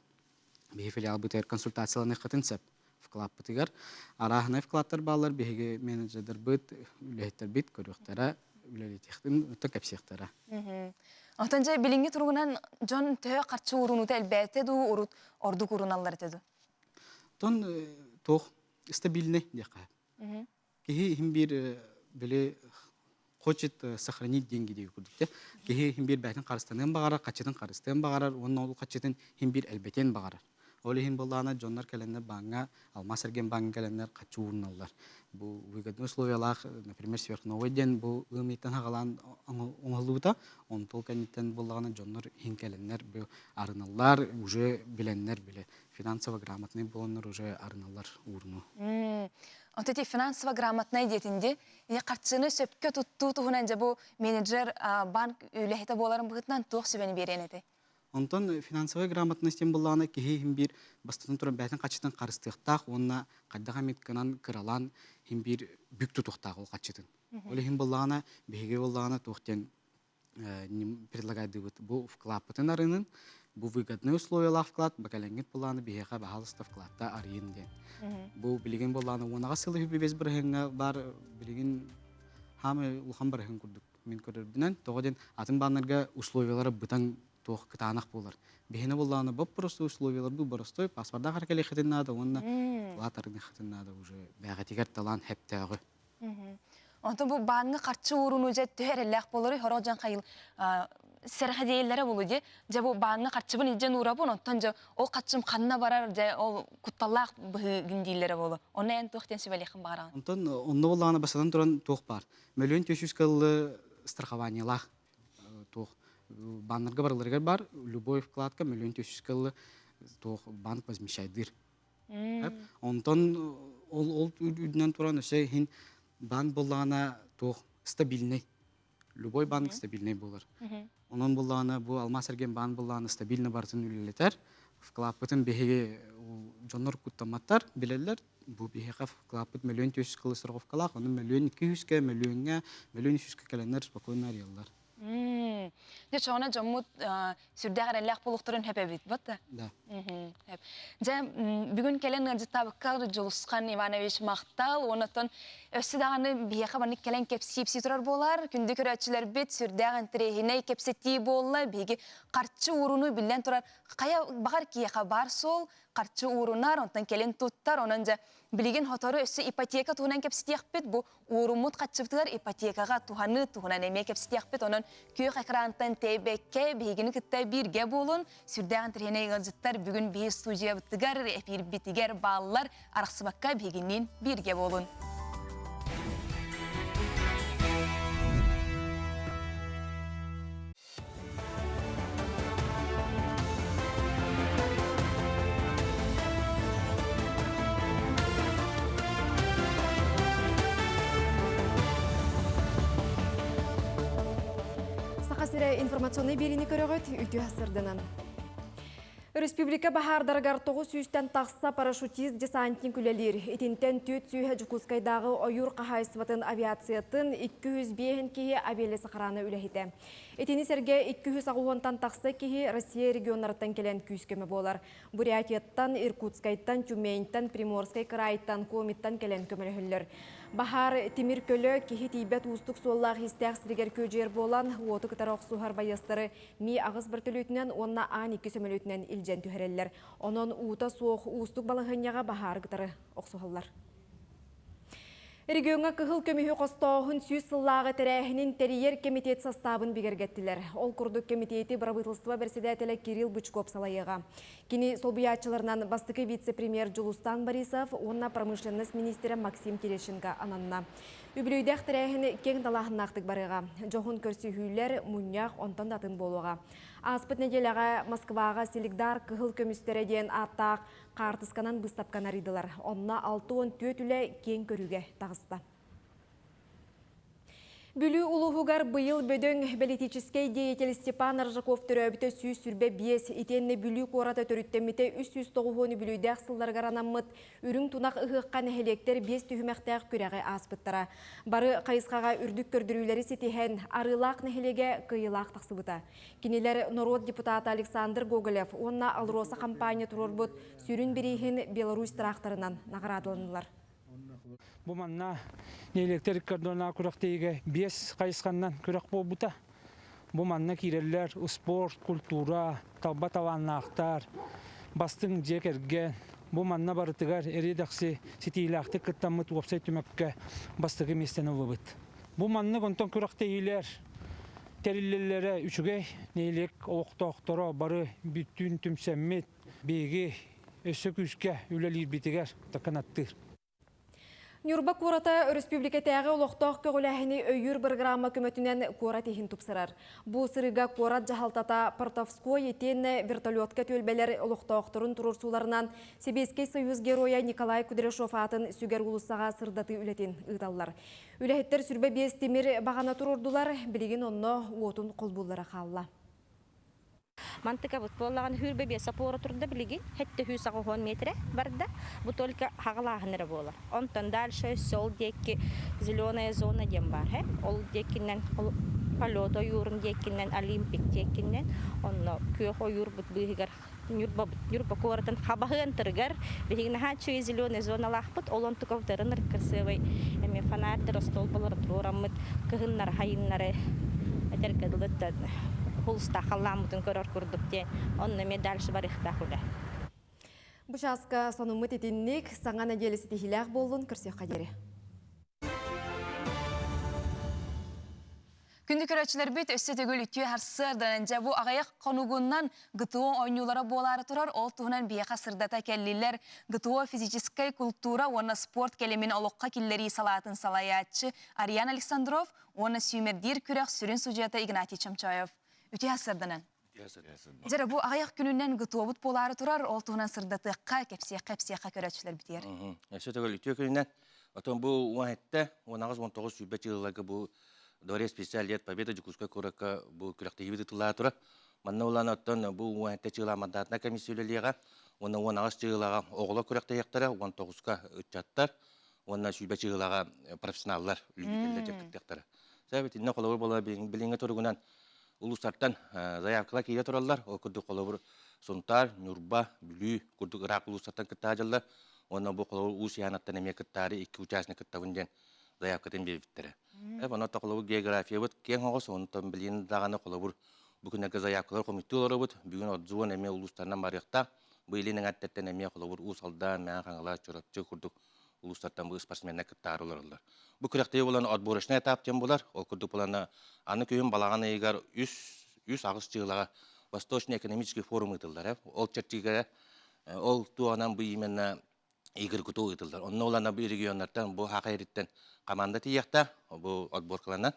Биһи филиалбытыгар консультацияланыаххытын сөп. Вкладпытыгар арааһынай вкладтар бааллар, биһиги менеджердэрбит, үлэһиттэрбит көрүөхтэрэ, үлэлэтиэхтин, өттө кэпсиэхтэрэ. Онтон дьэ билиҥҥи туругунан дьон төһө харчы уурунуута элбээтэ дуу, урут ордук ууруналлар этэ дуу? Тон туох стабильный диэххэ. Киһи иһин биир били хочет сохранить деньги диэки курдук те. Киһи иһин биир бэйэтин харыстаныан баҕарар, хаччытын харыстыан баҕарар, уонна ол хаччытын иһин биир элбэтиэн баҕарар. Ол иһин буоллаҕына дьоннор кэлэннэр бааҥҥа, алмаас эргиэн бааҥҥа кэлэннэр хаччы ууруналлар. Бу выгодный условиялаах, например, сверхновой диэн бу ыам ыйтан хаҕалаан оҥоһуллубута. Онтул кэнниттэн буоллаҕына дьоннор иһин кэлэннэр бу арыналлар, уже билэннэр биле финансово грамотный буоланнар уже арыналлар ууруну. Онто ити финансово грамотный диэтинди харчыны сөпкө туттуу туһунан дьэ бу менеджер банк үлэһитэ буоларын быһыытынан туох сүбэни биэриэн этэй? Онтон финансовая грамотность диэн буоллаҕына киһи иһин биир бастатан туран бэйэтин хаччытын харыстыахтаах уонна хайдах эмит гынан кыралаан иһин биир бүк тутуохтаах ол хаччытын. Ол иһин буоллаҕына биһиги буоллаҕына туох диэн предлагайдыыбыт бу вкладпытын арыйын, бу выгодный условиялаах вклад бакалэҥҥит буоллаҕына биһиэхэ баһаалыста вкладта арыйын диэн. Бу билигин буоллаҕына уонаҕа сыл үһү бэс бырыһыҥҥа баар билигин хаамай улахан барыһын курдук мин көрөрбүнэн тоҕо диэн атын бааннарга условиялара бытаҥ туох кытаанах буолар. Биһиэнэ буоллаҕына боп простой условиялар бу боростой паспордаах эркэлиэххитин наада уонна вклад арыныаххытын наада уже бэҕэтигэр талаан хэптөөҕү. Онтон бу бааҥҥа харчы уурунуу дьэ төһө эрэллээх буоларый хорох дьон хайыл сэрэхэдийэллэрэ буолуо дии. Дьэ бу бааҥҥа харчыбын илдьэн уурабын, онтон дьэ ол харчым ханна барар, дьэ ол кутталлаах быһыы дииллэрэ буолуо. Онно эн туох диэн сүбэлиэххин баҕараҕын? Онтон онно буоллаҕына бастатан туран туох баар. Мөлүйүөн 400 кыллы страхованиелаах туох баннарга барыларыгар бар любой вкладка мөлүйүөн 400 кыллы туох банк возмещайдыыр. Онтон ол ол үрдүнэн туран өссө иһин банк буоллаҕына туох стабильный. Любой банк стабильный буолар. Онон буоллаҕына бу Алмаас эргиэн баан буоллаҕына стабильно барытын үлэлэтэр. Вкладпытын биһиги дьоннор куттамматтар, билэллэр. Бу биһиэхэ вкладпыт мөлүйүөн 400 кылы страховкалаах, ону мөлүйүөн 200-кэ, мөлүйүөҥҥэ, мөлүйүөн 300-кэ кэлэннэр спокойно арыйаллар. Дьэ, чоҕуна дьоммут сүрдээх эрэллээх буолуохтарын сөп эбит, бата? Да. Дьэ, бүгүн кэлэн ыалдьыттаабыкка Дьулусхан Иванович махтал, оннотон өссө даҕаны биһиэхэ маннык кэлэн кэпсиипсии турар буолар. Күндү көрөөччүлэрбит сүрдээх интэриэһинэй кэпсэтии буолла. Биһиги харчы уурунуу биллэн турар хайа баҕар киһиэхэ баар суол, харчы уурунар, онтон кэлин туттар. Онон дьэ, билигин сотору өссө ипотека туһунан кэпсэтиэхпит. Бу ууруммут харчыбытыгар ипотекаҕа туһаныы туһунан эмиэ кэпсэтиэхпит. Онон күөх экрантан тэйбэккэ биһигини кытта бииргэ буолун. Сүрдээх интэриэһинэй ыалдьыттар бүгүн биһи студиябытыгар, эфирбитигэр бааллар. Арахсыбакка биһигинниин бииргэ буолун. Саха сирэ информационнай биэриини көрөҕүт үтүө сырдынан. Республика баһаардарыгар 900-тэн тахса парашютист десантник үлэлиир. Итинтэн 400 Дьокуускайдааҕы ойуур хаһаайыстыбатын авиациятын 205 киһи авиалесохрана үлэһитэ. Итини сэргэ 280-тан тахса киһи Россия регионнарыттан кэлэн күүс-көмө буолар. Бурятияттан, Иркутскайтан, Тюменьтан, Приморскай кыраайтан, Комиттан кэлэн көмөлөһөллөр. Баһаар тимир көлө киһи тиийбэт уустук суоллаах-иистээх сиригэр күөдьүйэр буолан, уоту кытары охсуһар байыастары Ми аҕыс бөртөлүөтүнэн уонна Аан-2 сөмөлүөтүнэн илдьэн түһэрэллэр. Онон уута суох уустук балаһыанньаҕа баһаары кытары охсуһаллар. Региоҥҥа кыһыл көмүһү хостооһун 100 сыллааҕы тэрээһинин тэрийэр кэмитиэт састаабын бигэргэттилэр. Ол курдук кэмитиэти бырабыыталыстыба бэрэссэдээтэлэ Кирилл Бычков салайыаҕа. Кини солбуйааччыларынан бастакы вице-премьер Дьулустан Борисов уонна промышленность миниистирэ Максим Терещенко ананна. Үбүлүөйдээх тэрээһин киэҥ далааһыннаахтык барыаҕа. Дьоһун көрсүһүүлэр, мунньах онтон да атын буолуоҕа. Ааспыт нэдиэлэҕэ Москваҕа Селигдар кыһыл көмүстэрэ диэн ааттаах Хаартысканан быыстапканы арыйдылар. Онно 64 үлэ киэҥ көрүүгэ таҕыста. Бүлүү улууһугар быйыл бөдөҥ бэлитиичэскэй деятель Степан Аржаков төрөөбүтэ 125, итиэннэ Бүлүү куората төрүттэммитэ 390 үбүлүөйдээх сылларыгар анаммыт Үрүҥ тунах ыһыахха нэһилиэктэр биэс түһүмэхтээх күрэҕи ааспыттара. Бары хайысхаҕа үрдүк көрдөрүүлэри ситиһэн, Арыылаах нэһилиэгэ кыайыылаах тахсыбыта. Кинилэр норуот депутата Александр Гоголев уонна АЛРОСА хампаанньа туруорбут сүрүн бирииһин Беларусь тыраахтарынан наҕараадаланнылар. Бу манна нэһилиэктэр икки күрэхтэһиигэ биэс хайысханнан күрэх буолбута. Бу манна киирэллэр спорт, культура, талба талааннаахтар, бастыҥ дьиэ кэргэн. Бу манна барытыгар эриэ-дэхси ситиилээхтик кыттаммыт уопсай түмэккэ бастакы миэстэни ыллыбыт. Бу маннык онтон күрэхтэһиилэр тэриллэллэрэ үчүгэй. Нэһилиэк олохтоохторо бары бүттүүн түмсэммит, биһиги өссө күүскэ үлэлиирбитигэр такынаттыыр. Ньурба куората өрөспүүбүлүкэтээҕи олохтоох көҕүлээһини өйүүр бырагыраама көмөтүнэн куорат иһин тупсарар. Бу сырыыга куорат дьаһалтата Портовской итиэннэ вертолетка түөлбэлэр олохтоохторун туруорсууларынан Сэбиэскэй Союз Геройа Николай Кудряшов аатын сүгэр уулуссаҕа сырдатыы үлэтин ыыталлар. Үлэһиттэр 25 тимир баҕана туруордулар, билигин онно уотун холбууллара хаалла. Мантыкабыт буоллаҕына хүрбэ биэс опора турда билигин, хэттэ сүүс аҕыс метрэ барда. Бу только хаҕалааһын эрэ буолар. Онтон дальше өссө ол диэки зеленая зона диэн баар. Ол диэкинэн полет ойуурун диэкинэн, Олимпик диэкинэн, онно күөх ойуурбут быыһыгар Ньурба, Ньурба куоратын хабаһыан тырыгар биһиги наһаа үчүгэй зеленая зоналаахпыт, ол онтукабытарын кырсыабай эмиэ фонарьдар, остуолбалар туруораммыт кыһыннары, хайыннары этэргэ дылы хулустаах халлааммытын көрөр курдук диэн онно эмиэ дальше барыахтаах үлэ. Бу чааска сонуммут итинник саҥа нэдиэлэ ситиһиилээх буоллун көрсүөххэ диэри. Күндү көрөөччүлэрбит өссө төгүл үтүө харсыарданан дьэ бу аҕыйах хонугунан ГТО оонньуулара буолаары турар ол туһунан биһиэхэ сырдата кэллилэр ГТО физическэй култуура уонна спорт кэлимин олоххо киллэрии салаатын салайааччы Ариан Александров уонна сүүмэрдиир күрэх сүрүн судьуйата Игнатий Чомчоев. Үтүө харсыарданан. Дьэ бу аҕыйах күнүнэн ГТОбут буолаары турар ол туһунан сырдатыахха, кэпсиэххэ, эпсиэххэ көрөөччүлэрбитигэр. Өссө төгүл үтүө күнүнэн. Отон бу 17, 18, 19 сүүрбэ чыылларга бу Дворец специаль лет Победы Дьокуускай куоракка бу күрэхтэһиибит ыытыллаа турар. Манна улаан оттон бу 17 чыыла мандатына комиссия үлэлиэҕэ. Уонна 18 чыылаҕа оҕолор күрэхтэһиэхтэрэ, 19-ка ыччаттар уонна сүүрбэ чыылаҕа профессионаллар үлэлииллэр дьарыктыахтара. Сэбит иннэ холобур буола билиҥҥи туругунан улуустартан заявкалар киирэ тураллар. Ол курдук холобур Сунтаар, Ньурба, Бүлүү курдук ыраах улуустартан кыттаадьаллар. Уонна бу холобур Уус Яанаттан эмиэ кыттаары икки участник кыттабын диэн заявкатын биэрбиттэрэ. Онон холобур географиябыт киэҥ оҕус, онтон билигин даҕаны холобур бу күннэргэ заявкалар хомуйтуу олоробут. Бүгүн отзуон эмиэ улуустарынан барыахтаах. Бу илин эҥэртэртэн эмиэ холобур Уус Алдан, Мэҥэ Хаҥалас, Чурапчы курдук улуустартан бу спортсменнар кыттаары олороллор. Бу күрэхтэһии буолан отборочный этап диэн буолар. Ол курдук буолан аны күһүн балаҕан ыйыгар үс үс аҕыс дьыалаҕа Восточный экономический форум ыытыллар. Ол чэрчигэ ол туоһунан бу именно Игорь Куту ыытыллар. Онно улана бу регионнартан бу хака эриттен команда тиийэхтэ, бу отборкаланан.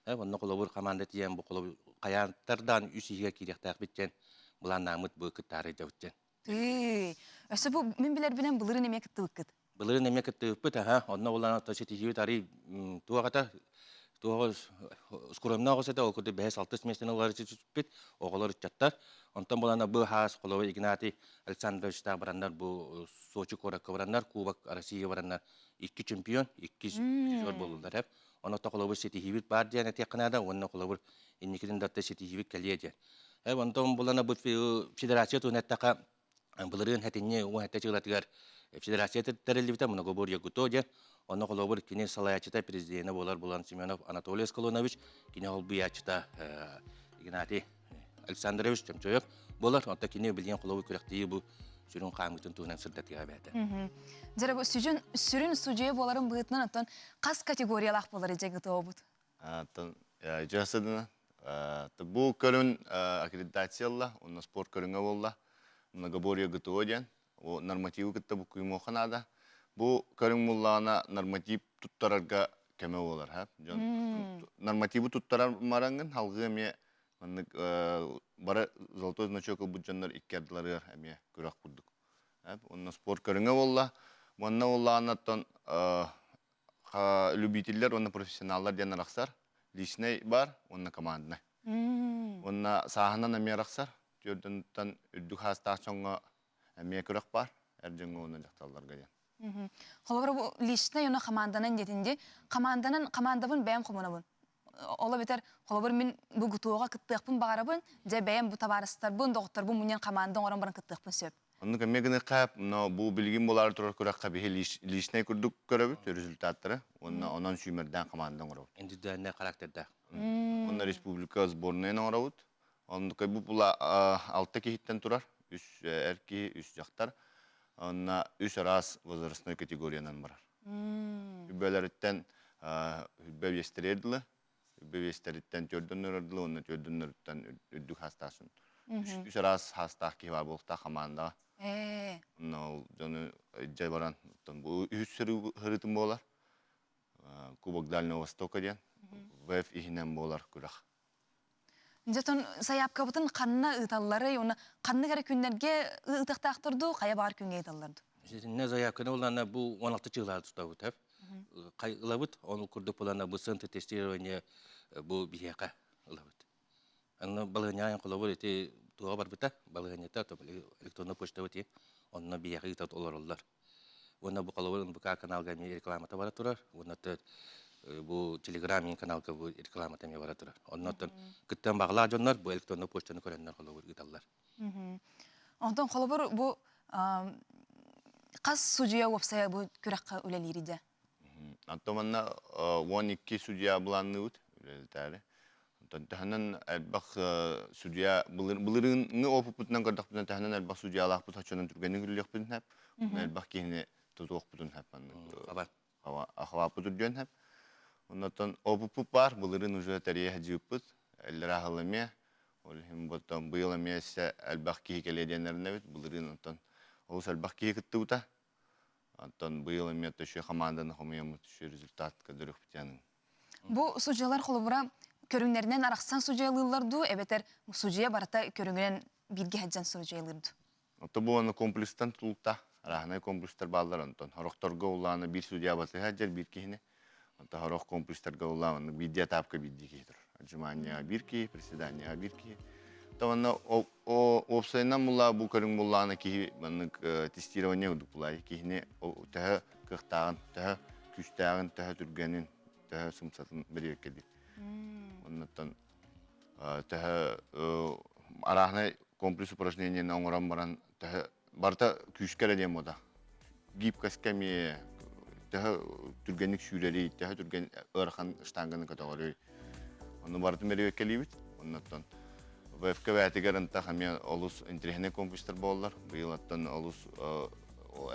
Онно холобур команда тиийэн бу холобур хайаантардаан үс иһигэ киириэхтээхпит диэн былааннааммыт бу кыттаары дьабыт диэн. Тыы. Өссө бу мин билэрбинэн былырын эмиэ кыттыбыккыт. Былырын эмиэ кыттыбыппыт, аха. Онно булан ситиһиибит арый туох ата туох скромно оҕус этэ, ол курдук бэһис алтыс миэстэни ылары түспүт оҕолор ыччаттар. Онтон булана бу хаас холобур Игнатий Александровичтаах бараннар бу Сочи куоракка бараннар, Кубок Россия бараннар икки чемпион, икки призер буоллулар. Эп. Онно холобур ситиһиибит баар диэн этиэххэ наада, уонна холобур инникитин да ситиһиибит кэлиэ диэн. Эп онтон булана бу федерация туһун эттэхэ былырыын хэтинни уон сэттэ чыылатыгар федерация тэриллибитэ многоборье ГУТО диэн. Онно холобур кини салайааччыта президенэ буолар булан Семенов Анатолий Сколонович, кини холбуйааччыта Игнатий Александрович Чомчоев буолар. Онто кини билигин холобур күрэхтии бу сүрүн хаамыытын туһунан сырдатыга бээтэ. Дьэ бу сүрүн сүрүн судьуйа буоларын быһыытынан оттон хас категориялаах буолар дьэ ГТО-бут? Оттон дьэ бу көрүн аккредитация ылла, онно спорт көрүҥэ буолла. Многоборье ГТО диэн. О нормативы кытта буккуйумуохха наада. Бу көрүҥ буллаҕына норматив туттарарга көмө буолар. Ха? Дьон нормативы туттарар мараҥын халгыы эмиэ маннык бары золотой значок ылбыт дьоннор икки ардыларыгар эмиэ күрэх курдук. Онно спорт көрүҥэ буолла. Уонна буоллаҕына любителлэр уонна профессионаллар диэн арахсар. Личный бар уонна командный. Уонна сааһынан эмиэ арахсар. Түөрдүнтэн үрдүк хаастаах дьоҥҥо эмиэ күрэх баар. Эр дьоҥҥо уонна дьахталларга диэн. Холобура бу личный уонна хамаанданан диэтин дии. Хамаанданан хамаандабын бэйэм хомунабын. Ол эбэтэр холобур мин бу ГТО-ҕа кыттыахпын баҕарабын, дьэ бэйэм бу табаарыстарбын, доҕотторбун мунньан хамаанда оҥорон баран кыттыахпын сөп. Оннук эмиэ гыныахха, но бу билигин буолаары турар күрэххэ биһи личнэй курдук көрөбүт результаттары уонна онон сүүмэрдээн команда оҥоробут. Индивидуальнай характердаах. Онно республика сборнайын оҥоробут. Оннук бу була алта киһиттэн турар, үс эр киһи, үс дьахтар. Онно үс араас возрастной категориянан барар. Үбэлэриттэн үбэ биэстэригэр дылы, үбэ биэстэриттэн төрдөннөрөр дылы уонна төрдөннөрүттэн үрдүк хаастаах үс араас хаастаах киһи баар буолуохтаах хамаандаҕа. Онно ол дьону дьэ баран бу үһүс сырыытым буолар. Кубок Дальнего Востока диэн ВФ иһинэн буолар күрэх. Дьэ сайаапкабытын ханна ыыталларый уонна ханнык эрэ күннэргэ ыытыахтаахтар дуу, хайа баар күҥҥэ ыыталлар дуу? Итиннэ заявканы улаана бу 16 чыылаары тутабыт ылабыт, ол курдук булана бу центр тестирования бу биһиэхэ ылабыт. Анна балыһынньаайын холобур ити туоҕа барбыта, балаһыанньата электронный почта бити онно биһиэхэ ыыта олороллор. Уонна бу холобур НБК каналга эмиэ рекламата бара турар. Уонна бу Телеграм каналга бу рекламата эмиэ бара турар. Оннотон кыттан баҕалаах дьоннор бу электронный почтаны көрөннөр холобур ыыталлар. Онтон холобур бу хас судьуйа уопсайа бу күрэххэ үлэлиирий Онтон манна 12 судья былаанныыбыт үлэлэтээри. Онтон таһынан элбэх судья былырыыҥҥы опыппытынан көрдөхпүтүнэ таһынан элбэх судьялаахпыт оччонон түргэнник үлэлиэхпитин сөп. Элбэх киһини тутуохпутун сөп маннык. Ахваппыт үрдүөн сөп. Оннотон опыппыт баар, былырыын уже тэрийэ сылдьыбыппыт. Эллэр аһыл эмиэ. Ол иһин оттон быйыл эмиэ өссө элбэх киһи кэлиэ диэн эрэнэбит. Былырыын онтон олус элбэх киһи кыттыбыта. Оттон быйыл эмиэ төшө хамаанданы хомуйаммыт үчүгэй результат көрдөрүөхпүт Бу судьялар холобура көрүҥнэринэн арахсан судьуйалыыллар дуу, эбэтэр судьуйа барыта көрүҥүнэн бииргэ сылдьан судьуйалыыр дуу? Ото бу аны комплекстан тутулукта. Арааһынай комплекстар бааллар онтон. Сорохторго улаана биир судья батыһа дьэр биир киһини. Онтон сорох комплекстарга улаана биирдии этапка биирдии киһи турар. Отжиманияҕа биир киһи, приседанияҕа биир киһи. Онно уопсайынан булла бу көрүҥ буллаана киһи маннык тестирование курдук булаайы киһини төһө кыахтааҕын, төһө күүстээҕин, төһө түргэнин, төһө сымсатын бэриэркэлиир. Оннуттан төһө арааһынай комплекс упражнениени оҥорон баран төһө барыта күүскэ эрэ диэн буота. Гибкость эмиэ төһө түргэнник сүүрэрий, төһө түргэн ыарахан штанганы көтөҕөрүй. Ону барытын бэриэккэлиибит. Оннуттан ВФК бээтигэр ынтах эмиэ олус интэриэһинэй комплекстар буоллар. Быйыл оттон олус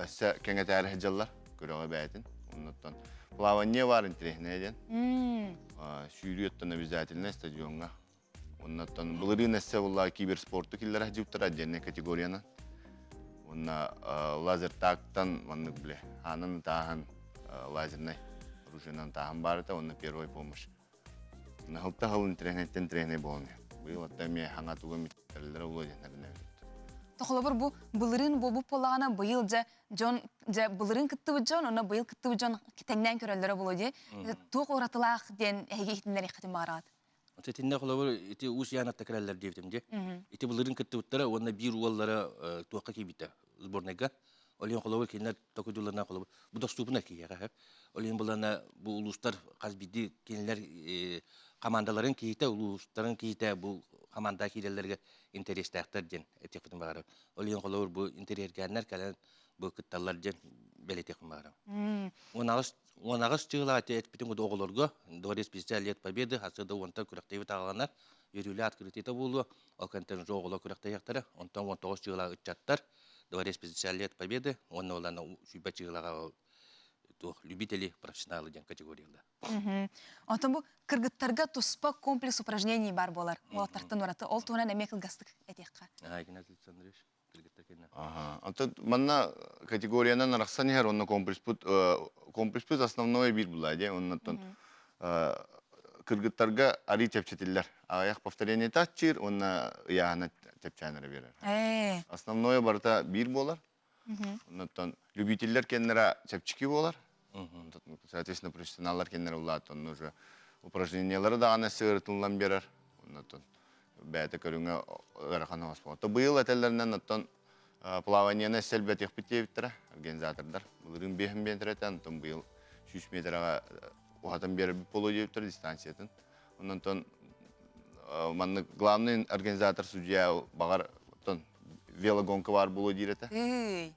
өссө кэҥэтээри сылдьаллар күрэҕи бээтин. Оннуттан плавание баар интэриэһинэй диэн. Сүүрүү оттон обязательно стадиоҥҥа. Оннуттан былырыын өссө буолла киберспорту киллэрэ сылдьыбыттар отдельная категориянан. Уонна лазертагтан маннык биле хаанын тааһын лазернай оружиенан тааһын баар этэ уонна первая помощь. Наһылта хыл интэриэһинэйтэн интэриэһинэй буолан быйыл отто эмиэ хаҥа тугу миттэрэллэрэ улуу диэннэринэ Тохолобур бу былырыын буолбут буоллаҕына быйыл дьэ дьон дьэ былырыын кыттыбыт дьон онно быйыл кыттыбыт дьон тэҥнээн көрөллөрө буолуо дии туох уратылаах диэн эһиги иһитиннэриэххитин баҕараҕыт Итиннэ холобур ити Уус Яанатта кэлэллэр диэбитим дии. Ити былырыын кыттыбыттара уонна биир уоллара туохха киирбитэ сборнайга. Ол иһин холобур кинилэр токуйдууларынан холобур бу доступно киһиэхэ. Ол иһин булана бу улуустар хас биирдии кинилэр командаларын киһитэ, улуустарын киһитэ бу команда киирэллэргэ интэриэстээхтэр диэн этиэхпитин баҕарабын. Ол иһин холобур бу интэриэһиргээннэр кэлэн бу кытталлар диэн бэлиэтиэхпин баҕарабын. 18 чыылаа этпитин курдук оҕолорго Дворец 50 лет Победы хасыда уонтан күрэхтэһии таҕаланар үөрүүлээх открытиета буолуо. Ол кэнниттэн уже оҕолор күрэхтэһиэхтэрэ. Онтон 19 чыылаа ыччаттар Дворец 50 лет Победы уонна улаана сүүрбэ чыылаҕа туох любители профессионалы диэн категориялар. Онтон бу кыргыттарга туспа комплекс упражнений бар буолар. Уолаттартан ураты ол туһунан эмиэ кылгастык этиэххэ. Игнатий Александрович. Ага. Манна категориянан арахсан иһэр онно комплекспут комплекспут основной биир була дии. Оннотон кыргыттарга арыы чэпчэтиллэр. Аҕыйах повторение таччыыр уонна ыйааһына чэпчээн эрэ биэрэр. Основное барыта биир буолар. Оннотон любителлэр кэннэрэ чэпчэки буолар. Соответственно, профессионаллар кэннэрэ улаат онно уже упражнениялары даҕаны сыырытыллан биэрэр. Оннотон бэйэтэ көрүҥэ ыарахан оҥоспот. Быйыл этэллэринэн оттон плаваниены сэлбэтиэхпит диэбиттэрэ организатордар. Былырыын биэһин метр этэ, онтон быйыл 100 метрэҕэ уһатан биэрэрбит буолуо диэбиттэр дистанциятын. Онон маннык главный организатор судья баҕар оттон велогонка баар буолуо диир этэ.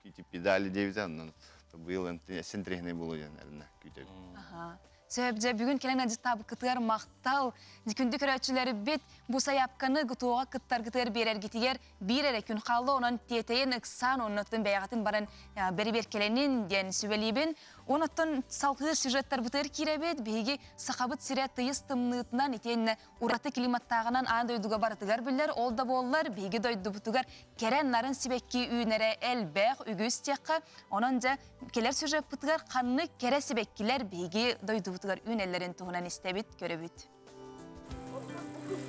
Ити педали диэбитэ, онон быйыл синтриһинэй буолуо диэн эрэнэ күүтэбит. Сөп, дьэ бүгүн кэлэн адьыттаабыккытыгар махтал. Күндү көрөөччүлэрбит бу сайаапканы ГТО-ҕа кыттаргытыгар биэрэргитигэр биир эрэ күн хаалла, онон тиэтэйэн ыксаан, оннуттан бэйэҕитин баран бэрэбиэркэлэнин диэн сүбэлиибин. Онуттан салгыы сюжеттарбытыгар киирэбит. Биһиги Сахабыт сирэ тыйыс тымныытынан итиэннэ ураты климаттааҕынан аан дойдуга барытыгар биллэр. Ол да буоллар, биһиги дойдубутугар кэрэ нарын сибэкки үүнэрэ элбэх, үгүс диэххэ. Онон дьэ, кэлэр сюжеппытыгар ханнык кэрэ сибэккилэр биһиги дойдубутугар үүнэллэрин туһунан истэбит, көрөбүт.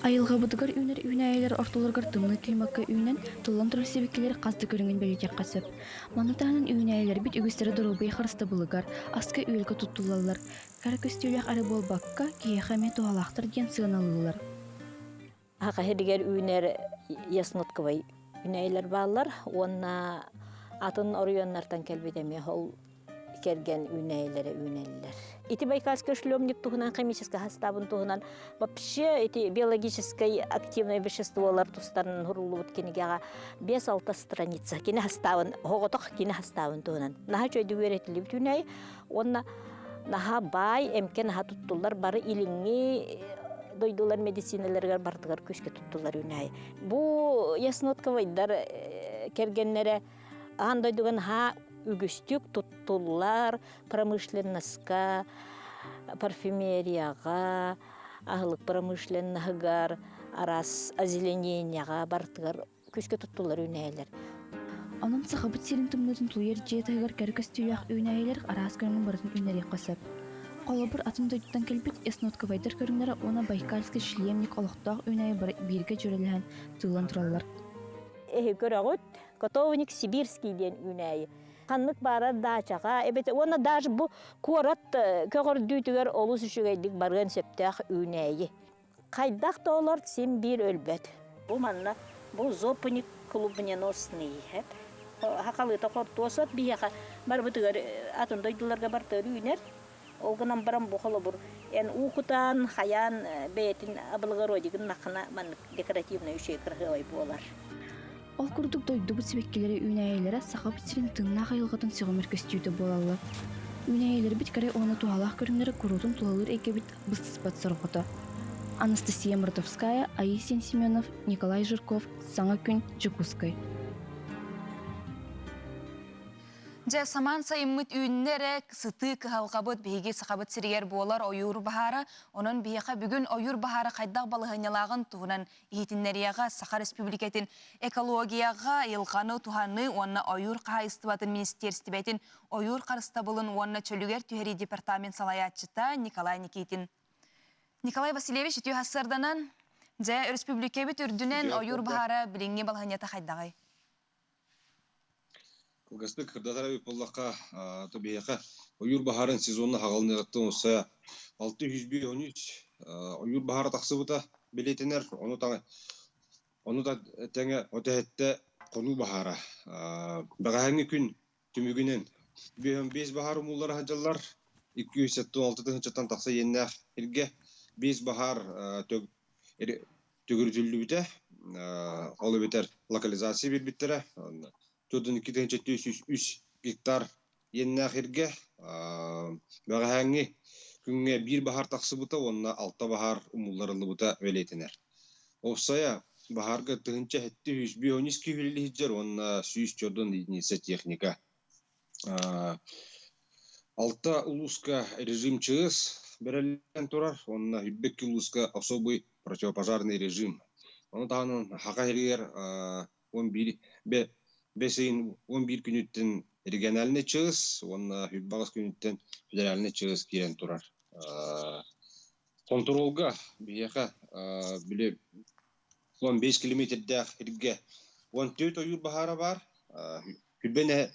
Айылҕабытыгар үүнэр үүнээйилэр ортолоругар тымныы климакка үүнэн, тыллан турар сибикилэр хас да көрүҥүн бэлиэтиэххэ сөп. Маны таһынан үүнээйилэрбит үгүстэрэ доруобуйа харыстабылыгар, аска-үөлгэ туттуллаллар. Кэрэ көстүүлээх эрэ буолбакка, киһиэхэ эмиэ туһалаахтар диэн сыаналыыллар. Саха сиригэр үүнэр яснотковай үнэйлэр бааллар уонна атын оройуоннартан кэлбит эмиэ ол кэргэн үүнээйилэрэ үүнэллэр. Ити Байкальский шлемник туһунан химическэй хастаабын туһунан вообще ити биологическай активное веществолар тустарынан суруллубут кинигэҕэ 5-6 страница кини хастаабын оҕотох кини хастаабын туһунан наһаа үчүгэйдик үөрэтиллибит үүнээйи уонна наһаа баай эмке наһаа туттуллар бары илиҥҥи дойдулар медицинэлэригэр барытыгар күүскэ туттуллар үүнээйи. Бу яснотковайдар кэргэннэрэ аан дойдуга наһаа үгүстүк туттуллар промышленноска, парфюмерияҕа, аһылык промышленноһыгар, араас озеленениеҕа барытыгар күүскэ туттуллар үүнээйилэр. Онон Сахабыт сирин тымныытын тулуйар дьиэ таһыгар кэрэ көстүүлээх үүнээйилэр араас көрүҥүн барытын үүннэриэххэ сөп. Холобур, атын дойдуттан кэлбит яснотковайдар көрүҥнэрэ уонна байкальский шлемник олохтоох үүнээйи бары бииргэ дьүөрэлэһэн тыыллан тураллар. Эһи көрөҕүт, котовник сибирский диэн үүнээйи. Ханнык баарар даачаҕа эбэтэр уонна даже бу куорат көҕөрдүүтүгэр олус үчүгэйдик барыан сөптөөх үүнээйи. Хайдах да олор син биир өлбөт. Бу манна бу зопник клубненосный хахалыта хортуосот биһиэхэ барбытыгар атын дойдуларга бартыгар үүнэр. Ол гынан баран бу холобур эн уу кутаан, хайаан бэйэтин облагородигын нахына маннык декоративный үчүгэй кыраһыабай буолар. Ол курдук дойдубут сибэккилэрэ үүнээйилэрэ Сахабыт сирин тыыннаах айылҕатын сөҕүмэр көстүүтэ буолаллар. Үүнээйилэрбит кэрэ уонна туһалаах көрүҥнэрэ куруутун тулалыыр эйгэбит быстыспат сорҕото. Анастасия Мартовская, Аисин Семенов, Николай Жирков, Саҥа күн, Дьокуускай. Дьэ, самаан сайыммыт үүннэ эрэ, сытыы кыһалҕабыт биһиги Сахабыт сиригэр буолар ойуур баһаара. Онон биһиэхэ бүгүн ойуур баһаара хайдах балаһыанньалааҕын туһунан иһитиннэриэҕэ Саха Республикатын экологияҕа, айылҕаны туһаныы уонна ойуур хаһаайыстыбатын министиэристибэтин ойуур харыстабылын уонна чөлүгэр түһэрии департамент салайааччыта Николай Никитин. Николай Васильевич, үтүө сарсыарданан, дьэ, өрөспүүбүлүкэбит үрдүнэн ойуур баһаара билиҥҥи балаһыанньата хайдаҕый? Кылгастык кырдатар эбит буоллахха, биһиэхэ ойуур баһаарын сезонна хаҕылыныаҕыттан уссайа 653 ойуур баһаара тахсыбыта бэлиэтэнэр. Ону таҥа ону да тэҥэ отэһэттэ хонуу баһаара. Бэҕэһээҥҥи күн түмүгүнэн 55 баһаар умуллара сылдьаллар. 276 тыһыынчаттан тахса иэннээх сиргэ 5 баһаар төгүрүтүллүбүтэ. Ол эбэтэр локализация биэрбиттэрэ. 42 гектар иэннээх иргэ бэҕэһээҥҥи күҥҥэ биир баһаар тахсыбыта уонна алта баһаар умулларыллыбыта бэлиэтэнэр. Уопсайа баһаарга 1753 киһи үлэлиһиджэр уонна 104 единица техника. Алта улууска режим чыыс бэриллэн турар уонна 22 улууска особый противопожарный режим. Ону таһынан Хаха иһигэр 11 бэс ыйын 11 күнүттэн региональный чыыс уонна 28 күнүттэн федеральный чыыс киирэн турар. Хонтуруолга биһиэхэ били 15 километрдээх сиргэ 14 ойуур баһаара баар. Күлбэ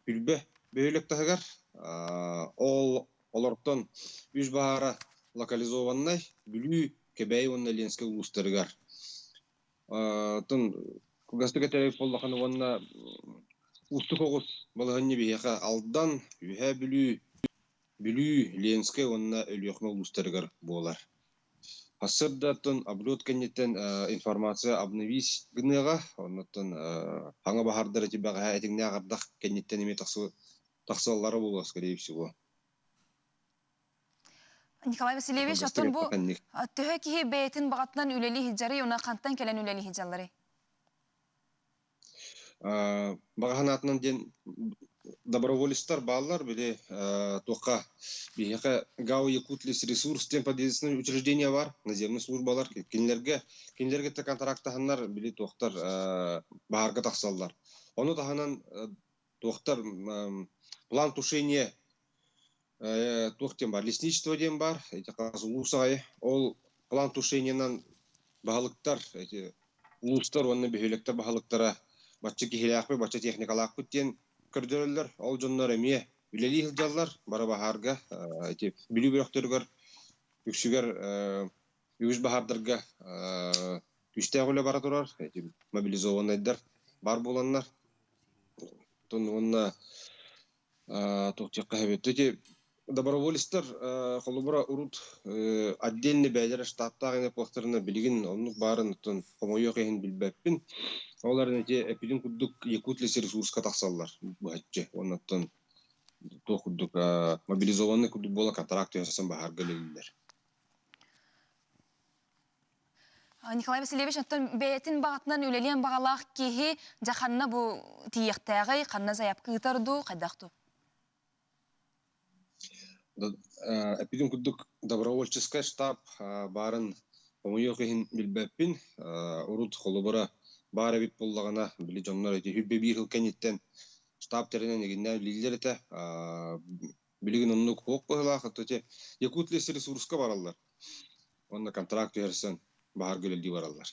Күлбэ бөһүөлэк таһыгар ол олортон үс баһаара локализованнай Бүлүү, Кэбээйи уонна Ленскэй улуустарыгар. Оттон кылгастык этэрик буоллахына уонна уустук оҕус балаһыанньа биһиэхэ Алдан, Үөһээ Бүлүү, Бүлүү, Ленскэй уонна Өлүөхүмэ улуустарыгар буолар. Сарсыардаттан облет кэнниттэн информация обновись гыныаҕа, оннуттан хаҥа баһаардар ити бэҕэһээ этиҥнээх ардах кэнниттэн эмиэ тахсаллара буолуо, скорее всего. Николай Васильевич, оттон бу төһө киһи бэйэтин баҕатынан үлэлии сылдьарый, уонна хантан кэлэн үлэлии сылдьалларый? Баҕа санаатынан диэн доброволецтар бааллар, били туохха биһиэхэ ГАУ Якутлесресурс диэн подведомственное учреждение бар, наземный службалар кинилэргэ кинилэргэ контрактаһаннар били туохтар баһаарга тахсаллар. Ону таһынан туохтар план тушения туох диэн бар, лесничество диэн бар, эти хас улуус аайы ол план тушениенан баһылыктар эти улуустар уонна бөһүөлэктэр баһылыктара бачча киһилээхпит, бачча техникалаахпыт диэн көрдөрөллөр. Ол дьоннор эмиэ үлэлии сылдьаллар, бары баһаарга ити Бүлүү бөлөхтөрүгэр үксүгэр үгүс баһаардарга. Күүстээх үлэ бара турар, мобилизованнайдар бар буоланнар. Оттон уонна туох диэххэ сөбүй ити доброволецтар холобура урут отдельный бэйэлэрэ штаттаах ини буолтарына билигин оннук баарын оттон хомойуох иһин билбэппин. Ол эрэн ити эппитин курдук Якутлесресурска тахсаллар быһаччы. Уонна оттон туох курдук мобилизованный курдук буола контракт түһэрсэн баһаарга үлэлииллэр. Николай Васильевич, оттон бэйэтин баҕатынан үлэлиэн баҕалаах киһи дьэ ханна бу тиийиэхтээҕий, ханна заявка ыытар дуу, хайдах дуу? Эппитим курдук добровольческай штаб баарын хомойуох иһин билбэппин. Урут холобура баар эбит буоллаҕына, били дьоннор ити хүрбэ биир сыл кэнниттэн штаб тэринэн игиннээн үлэлииллэр этэ. Билигин оннук суох быһыылаах. Ити Якутлесресурска бараллар. Уонна контракт түһэрсэн баһарга үлэлии бараллар.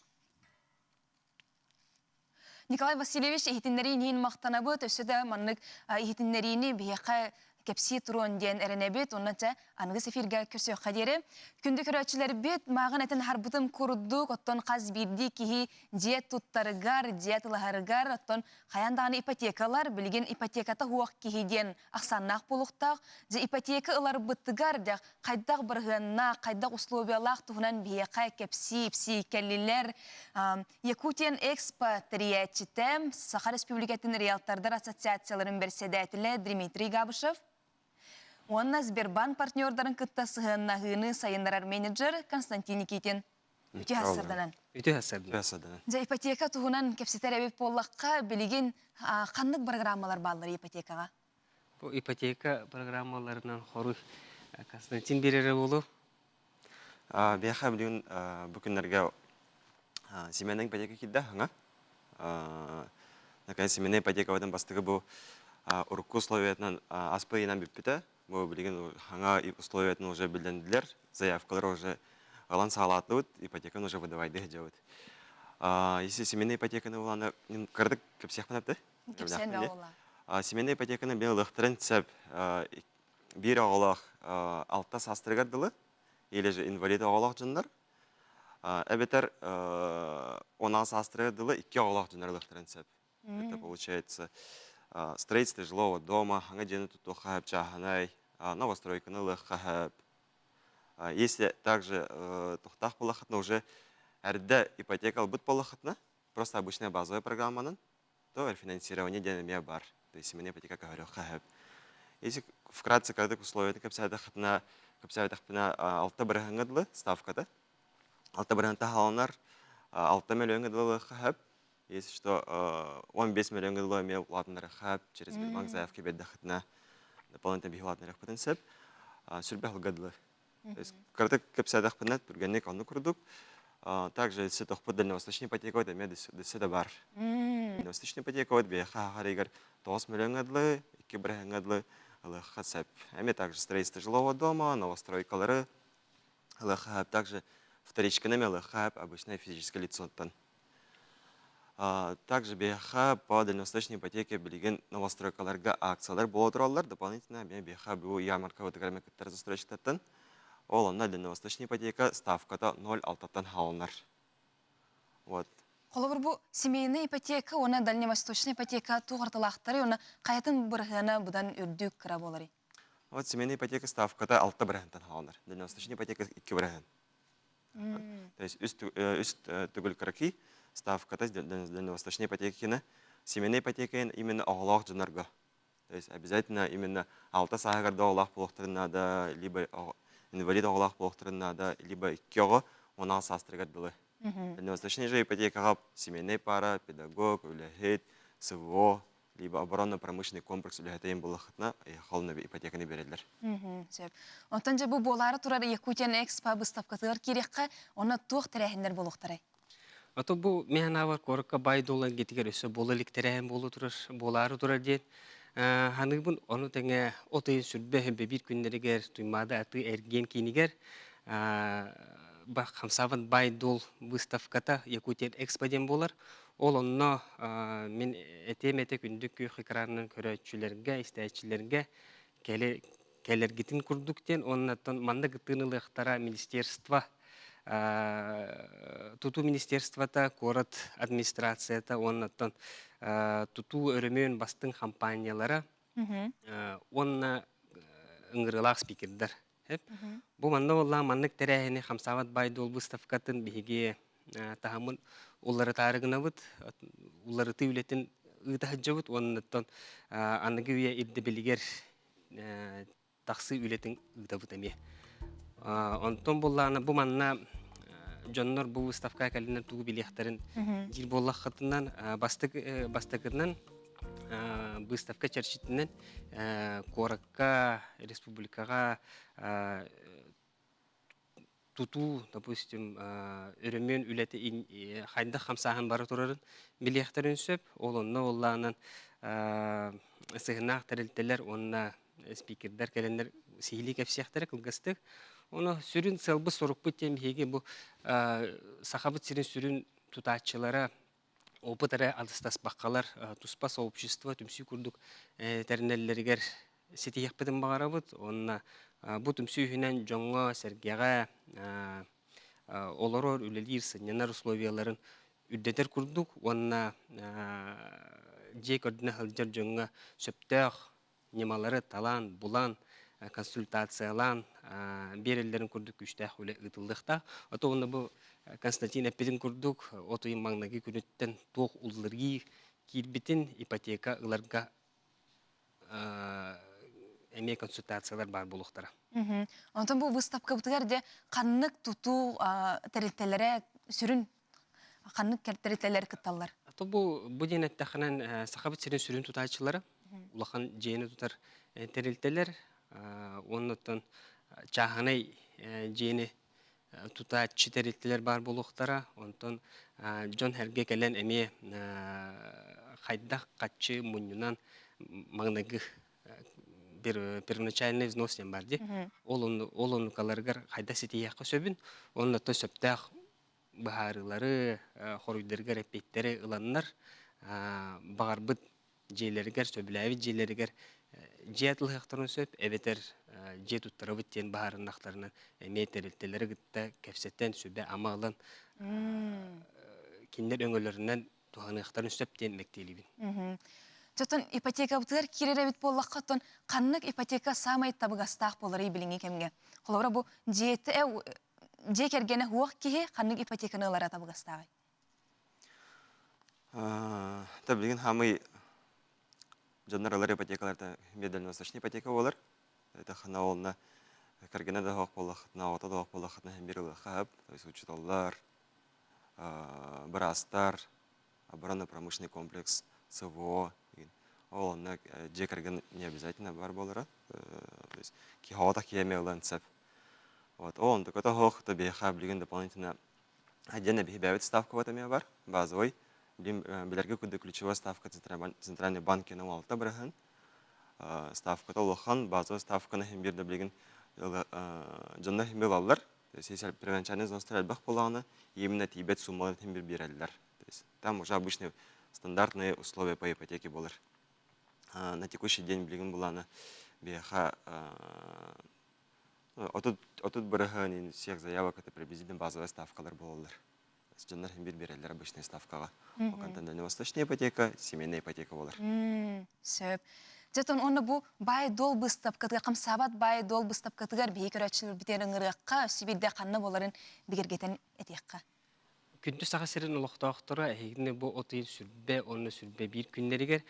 Николай Васильевич иһитиннэриин иһин махтанабыт. Өссө да маннык иһитиннэриини биһиэхэ кэпсии туруон диэн эрэнэбит. Онно чэ аныгыс эфиргэ көрсүөххэ диэри. Күндү көрөөччүлэрбит, мааҕын этэн аһарбытым курдук, оттон хас биирдии киһи дьиэ туттарыгар, дьиэ тылаһарыгар, оттон хайаан даҕаны ипотекалар, билигин ипотеката суох киһи диэн ахсааннаах буолуохтаах. Дьэ ипотека ыларбытыгар дьэ хайдах бырыһыаннаах, хайдах условиялаах туһунан биһиэхэ кэпсии-ипсии кэллилэр. Якутиан Экспо тэрийээччитэ, Саха Республикатын риэлтордар ассоциацияларын бэрэссэдээтэлэ Дмитрий Габышев уонна Сбербанк партнердарын кытта сыһыаннаһыыны сайыннарар менеджер Константин Никитин. Үтүө хассарданан. Үтүө хассарданан. Дьэ, ипотека туһунан кэпсэтэр эбит буоллахха, билигин ханнык программалар бааллар ипотекаҕа? Бу ипотека программаларынан хоруй Константин биэрэрэ буолуо. Биэхэ билигин бу күннэргэ семейная ипотека киирдэ хаҥа. Наконец семейная ипотекабытын бастакы бу урукку условиятынан аспы ыйынан бүппүтэ. Бу билигин хаҥа условиятын уже биллэннилэр, заявкалар уже ылан саҕалаатыбыт, ипотеканы уже выдавайды сылдьабыт. Если семейная ипотеканы улаана кыратык кэпсиэхпин эпти. Кэпсээн буолла. Семейная ипотеканы били ылыахтарын сөп. Биир оҕолоох алта саастарыгар дылы, или же инвалид оҕолоох дьоннор, эбэтэр 16 саастарыгар дылы икки оҕолоох дьоннор ылыахтарын сөп. Это получается строительство жилого дома, хаҥа дьиэни тутуохха сөп чааһынай, новостройканы ылыахха сөп. Если также тухтаах буоллаххытына уже эрдэ ипотека ылбыт буоллаххытына, просто обычная базовая программанан, то рефинансирование диэн эмиэ бар. То есть семейная ипотека көһөрүөххэ сөп. Если вкратце кыратык условията кэпсээтэххитинэ, кэпсээтэхпинэ алта бырыһыҥҥа дылы ставката. Алта бырыһын таһаланар, алта мөлүйүөҥҥэ дылы ылыахха сөп. Если что, 15 миллион дылы эмиэ улаатыннарыахха через Сбербанк заявка биэрдэххитинэ дополнительно биһи улаатыннарыахпытын сөп. Сүрбэх ылга дылы. То есть кыратык кэпсээтэхпинэ түргэнник оннук курдук. Также если тохпут дальневосточный ипотека вот эмиэ дөссө да бар. Дальневосточный ипотека вот биһиэхэ хаһарыгар 9 миллионҥа дылы, 2 бырыһыаҥҥа дылы ылыахха сөп. Эмиэ также строительство жилого дома, новостройкалары ылыахха сөп. Также вторичканы эмиэ ылыахха сөп обычное физическое лицоттан. Также биһиэхэ по дальневосточной ипотеке билигин новостройкаларга акциялар буола тураллар. Дополнительно эмиэ биһиэхэ бу ярмаркабытыгар эмиэ кыттар застройщиктартан. Ол онно дальневосточная ипотека ставката 0,6-тан хаалынар. Вот. Холобур бу семейная ипотека уонна дальневосточная ипотека туох ортолаахтарый уонна хайатын бырыһыана быдан үрдүк кыра буоларый? Вот семейная ипотека ставката 6 бырыһыантан хаалынар. Дальневосточная ипотека 2 бырыһыан. То есть үс төгүл кыракый ставката дальневосточной ипотеканы семейной ипотеканы именно оҕолоох дьоннорго. То есть обязательно именно алта сааһыгар да оҕолоох буолуохтарын наада, либо инвалид оҕолоох буолуохтарын наада, либо икки оҕо 16 саастарыгар дылы. Дальневосточный же ипотекаҕа семейная пара, педагог, үлэһит, СВО, либо оборонно-промышленный комплекс үлэһитин буллахытына холно ипотеканы береллер. Сөп. Онтон дьэ бу буолаары турар Якутиян Экспо выставкатыгар киириэххэ, онно туох тэрээһиннэр буолуохтарай? Ото бу механавар куоракка бай долан гитигер өссө буола илик тэрээһин буола турар, буолаары турар диэн ханыыбын ону тэҥэ от ыйын сүрбэ биир күннэригэр Туймаада атыы эргиэн киинигэр хамсаабыт бай дол выставката Якутия Экспо диэн буолар. Ол онно мин этиэм этэ күндү күөх экранынан көрөөччүлэргэ, истээччилэргэ кэлэргитин курдук диэн уонна манна кыттыыны ылыахтара министерство. Тутуу министерствота, куорат администрацията уонна тутуу өрөмүөн бастыҥ хампаанньалара уонна ыҥырыылаах спикердэр. Бу манна буоллаҕа маннык тэрээһини хамсаабат баай-дуол выставкатын биһиги таһымын уларытаары гынабыт, уларытыы үлэтин ыыта сылдьабыт уонна аныгы үйэ ирдэбилигэр тахсыы үлэтин ыытабыт эмиэ. Онтон буоллаҕына бу манна дьоннор бу выставка кэлинэн тугу билиэхтэрин диир буоллаххытынан бастык бастакытынан выставка чэрчитинэн куоракка, республикаҕа тутуу, допустим, өрөмүөн үлэтэ хайдах хамсааһын бара турарын билиэхтэрин сөп. Ол онно буоллаҕынан сыһыаннаах тэрилтэлэр уонна спикердэр кэлэннэр сиһилии кэпсиэхтэрэ кылгастык. Ону сүрүн сыалбыт-сорукпут диэн биһиги бу Сахабыт сирин сүрүн тутааччылара опыт эрэ алыстаспаккалар туспа сообщество түмсүү курдук тэринэллэригэр ситиһиэхпитин баҕарабыт уонна бу түмсүү иһинэн дьоҥҥо-сэргэҕэ олорор, үлэлиир, сынньанар условияларын үрдэтэр курдук уонна дьиэ көрдөнө сылдьар дьоҥҥо сөптөөх ньымалары талан, булан, консультациялаан биэрэллэрин курдук күүстээх үлэ ыытыллыахтаах. Ото уонна бу Константин эппитин курдук, от ыйын маҥнайгы күнүттэн туох улларыы киирбитин ипотека ыларга эмиэ консультациялар баар буолуохтара. Онтон бу выставкабытыгар де ханнык тутуу тэрилтэлэрэ сүрүн ханнык тэрилтэлэр кытталлар? То бу бу диэн эттэххинэн Сахабыт сирин сүрүн тутааччылара улахан дьиэни тутар тэрилтэлэр уонна оттон чааһынай дьиэни тутааччы тэрилтэлэр баар буолуохтара. Онтон дьон сэргэ кэлэн эмиэ хайдах хаччы мунньунан маҥнайгы первоначальный взнос диэн бар дии. Ол ол оннукаларыгар хайдах ситиһиэххэ сөбүн, оннуттан сөптөөх быһаарыылары, хоруйдарыгар эппиэттэри ыланнар, баҕарбыт дьиэлэригэр, сөбүлээбит дьиэлэригэр дьиэ атылыһыахтарын сөп, эбэтэр дьиэ туттарабыт диэн быһаарыннахтарына эмиэ тэрилтэлэри кытта кэпсэтэн, сүбэ-ама ылан, кинилэр өҥөлөрүнэн туһаныахтарын сөп диэн мэктиэлиибин. Дьотон ипотекабытыгар киирэр эбит буоллахха, оттон ханнык ипотека саамай табыгастаах буоларый билиҥҥи кэмҥэ? Холобура, бу дьиэтэ дьиэ кэргэнэ суох киһи ханнык ипотеканы ылара табыгастааҕый? Та билигин хаамый дьоннор ылар ипотекаларда дальневосточный ипотека буолар. Это хана олна кэргэнэ да суох буоллаххытына, оҕото да суох буоллаххытына иһин биир ылыахха сөп. То есть учууталлар, быраастар, оборонно-промышленный комплекс, СВО ол онно дьиэ кэргэн не обязательно бар буолара. То есть киһи оҕото киһи эмиэ ылан сөп. Вот, ол онтуката суох, то биһиэхэ билигин дополнительно отдельно биһи бэйэбит ставкабыт эмиэ бар, базовый. Билэргэ курдук ключевой ставка Центральный банк 16 бырыһын. Ставката улахан, базовый ставканы иһин биир да билигин дьонно иһин ылаллар. То есть если первоначальный взностар элбэх буоллаҕына, именно тиийбэт суммаларын иһин бир биэрэллэр. То есть там уже обычные стандартные условия по ипотеке болар. На текущий день билигин булана биһиэхэ 30 бырыһыан всех заявок это приблизительно базовая ставкалар буолаллар. Дьоннор иһин бир береллер обычная ставкаҕа. Окантан дальневосточная ипотека, семейная ипотека болар. Сөп. Дьэтон онно бу баай-дуол быыстапкатыгар, хамсаабат баай-дуол быыстапкатыгар биһи көрөөччүлэр бүтэн ыҥырыахха, өссө биирдэ ханна буоларын бигэргэтэн этиэххэ. Күндү Саха сирин олохтоохторо эһигини бу от ыйын сүрбэ уонна сүрбэ биир күннэригэр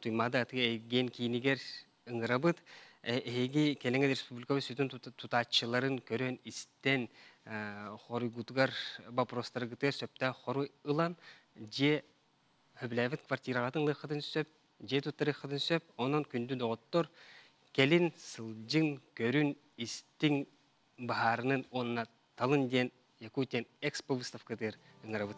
Туймаада атыы эйгиэн киинигэр ыҥырабыт. Эһиги кэлиҥҥи республика сүтүн тутааччыларын көрөн, истэн, хоруйгутугар боппуруостаргытыгар сөптөөх хоруй ылан, дьиэ сөбүлээбит квартираҕытын ылыаххытын сөп, дьиэ туттарыаххытын сөп. Онон күндү доҕоттор, кэлин сылдьыҥ, көрүн, истиҥ, баһаарынын уонна талын диэн Якутия Экспо выставкатыгар ыҥырабыт.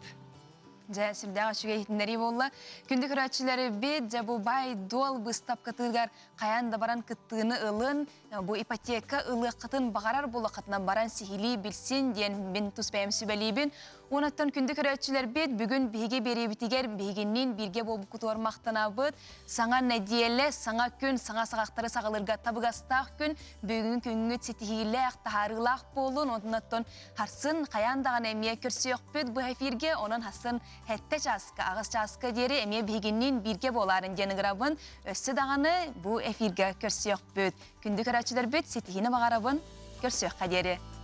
Дьэ, сүрдээх үчүгэй иһитиннэрии буолла. Күндү көрөөччүлэрбит, дьэ бу баай-дуол быыстапкатыгар хайаан да баран кыттыыны ылын, бу ипотека ылыаххытын баҕарар буолаххытына баран сиһилии билсин диэн мин тус бэйэм сүбэлиибин. Онуттан күндү көрөөччүлэрбит, бүгүн биһиги биэриибитигэр биһигинниин бииргэ буолбуккутугар махтанабыт. Саҥа нэдиэлэ, саҥа күн, саҥа саҕахтары саҕалыырга табыгастаах күн. Бүгүҥҥү күҥҥүт ситиһиилээх, таһаарыылаах буолун. Онтон харсын хайаан даҕаны эмиэ көрсүөхпүт бу эфиргэ. Онон харсын сэттэ чааска, аҕыс чааска диэри эмиэ биһигинниин бииргэ буолаарын диэн ыҥырабын. Өссө даҕаны бу эфиргэ көрсүөхпүт. Күндү көрөөччүлэрбит, ситиһиини баҕарабын. Көрсүөххэ диэри.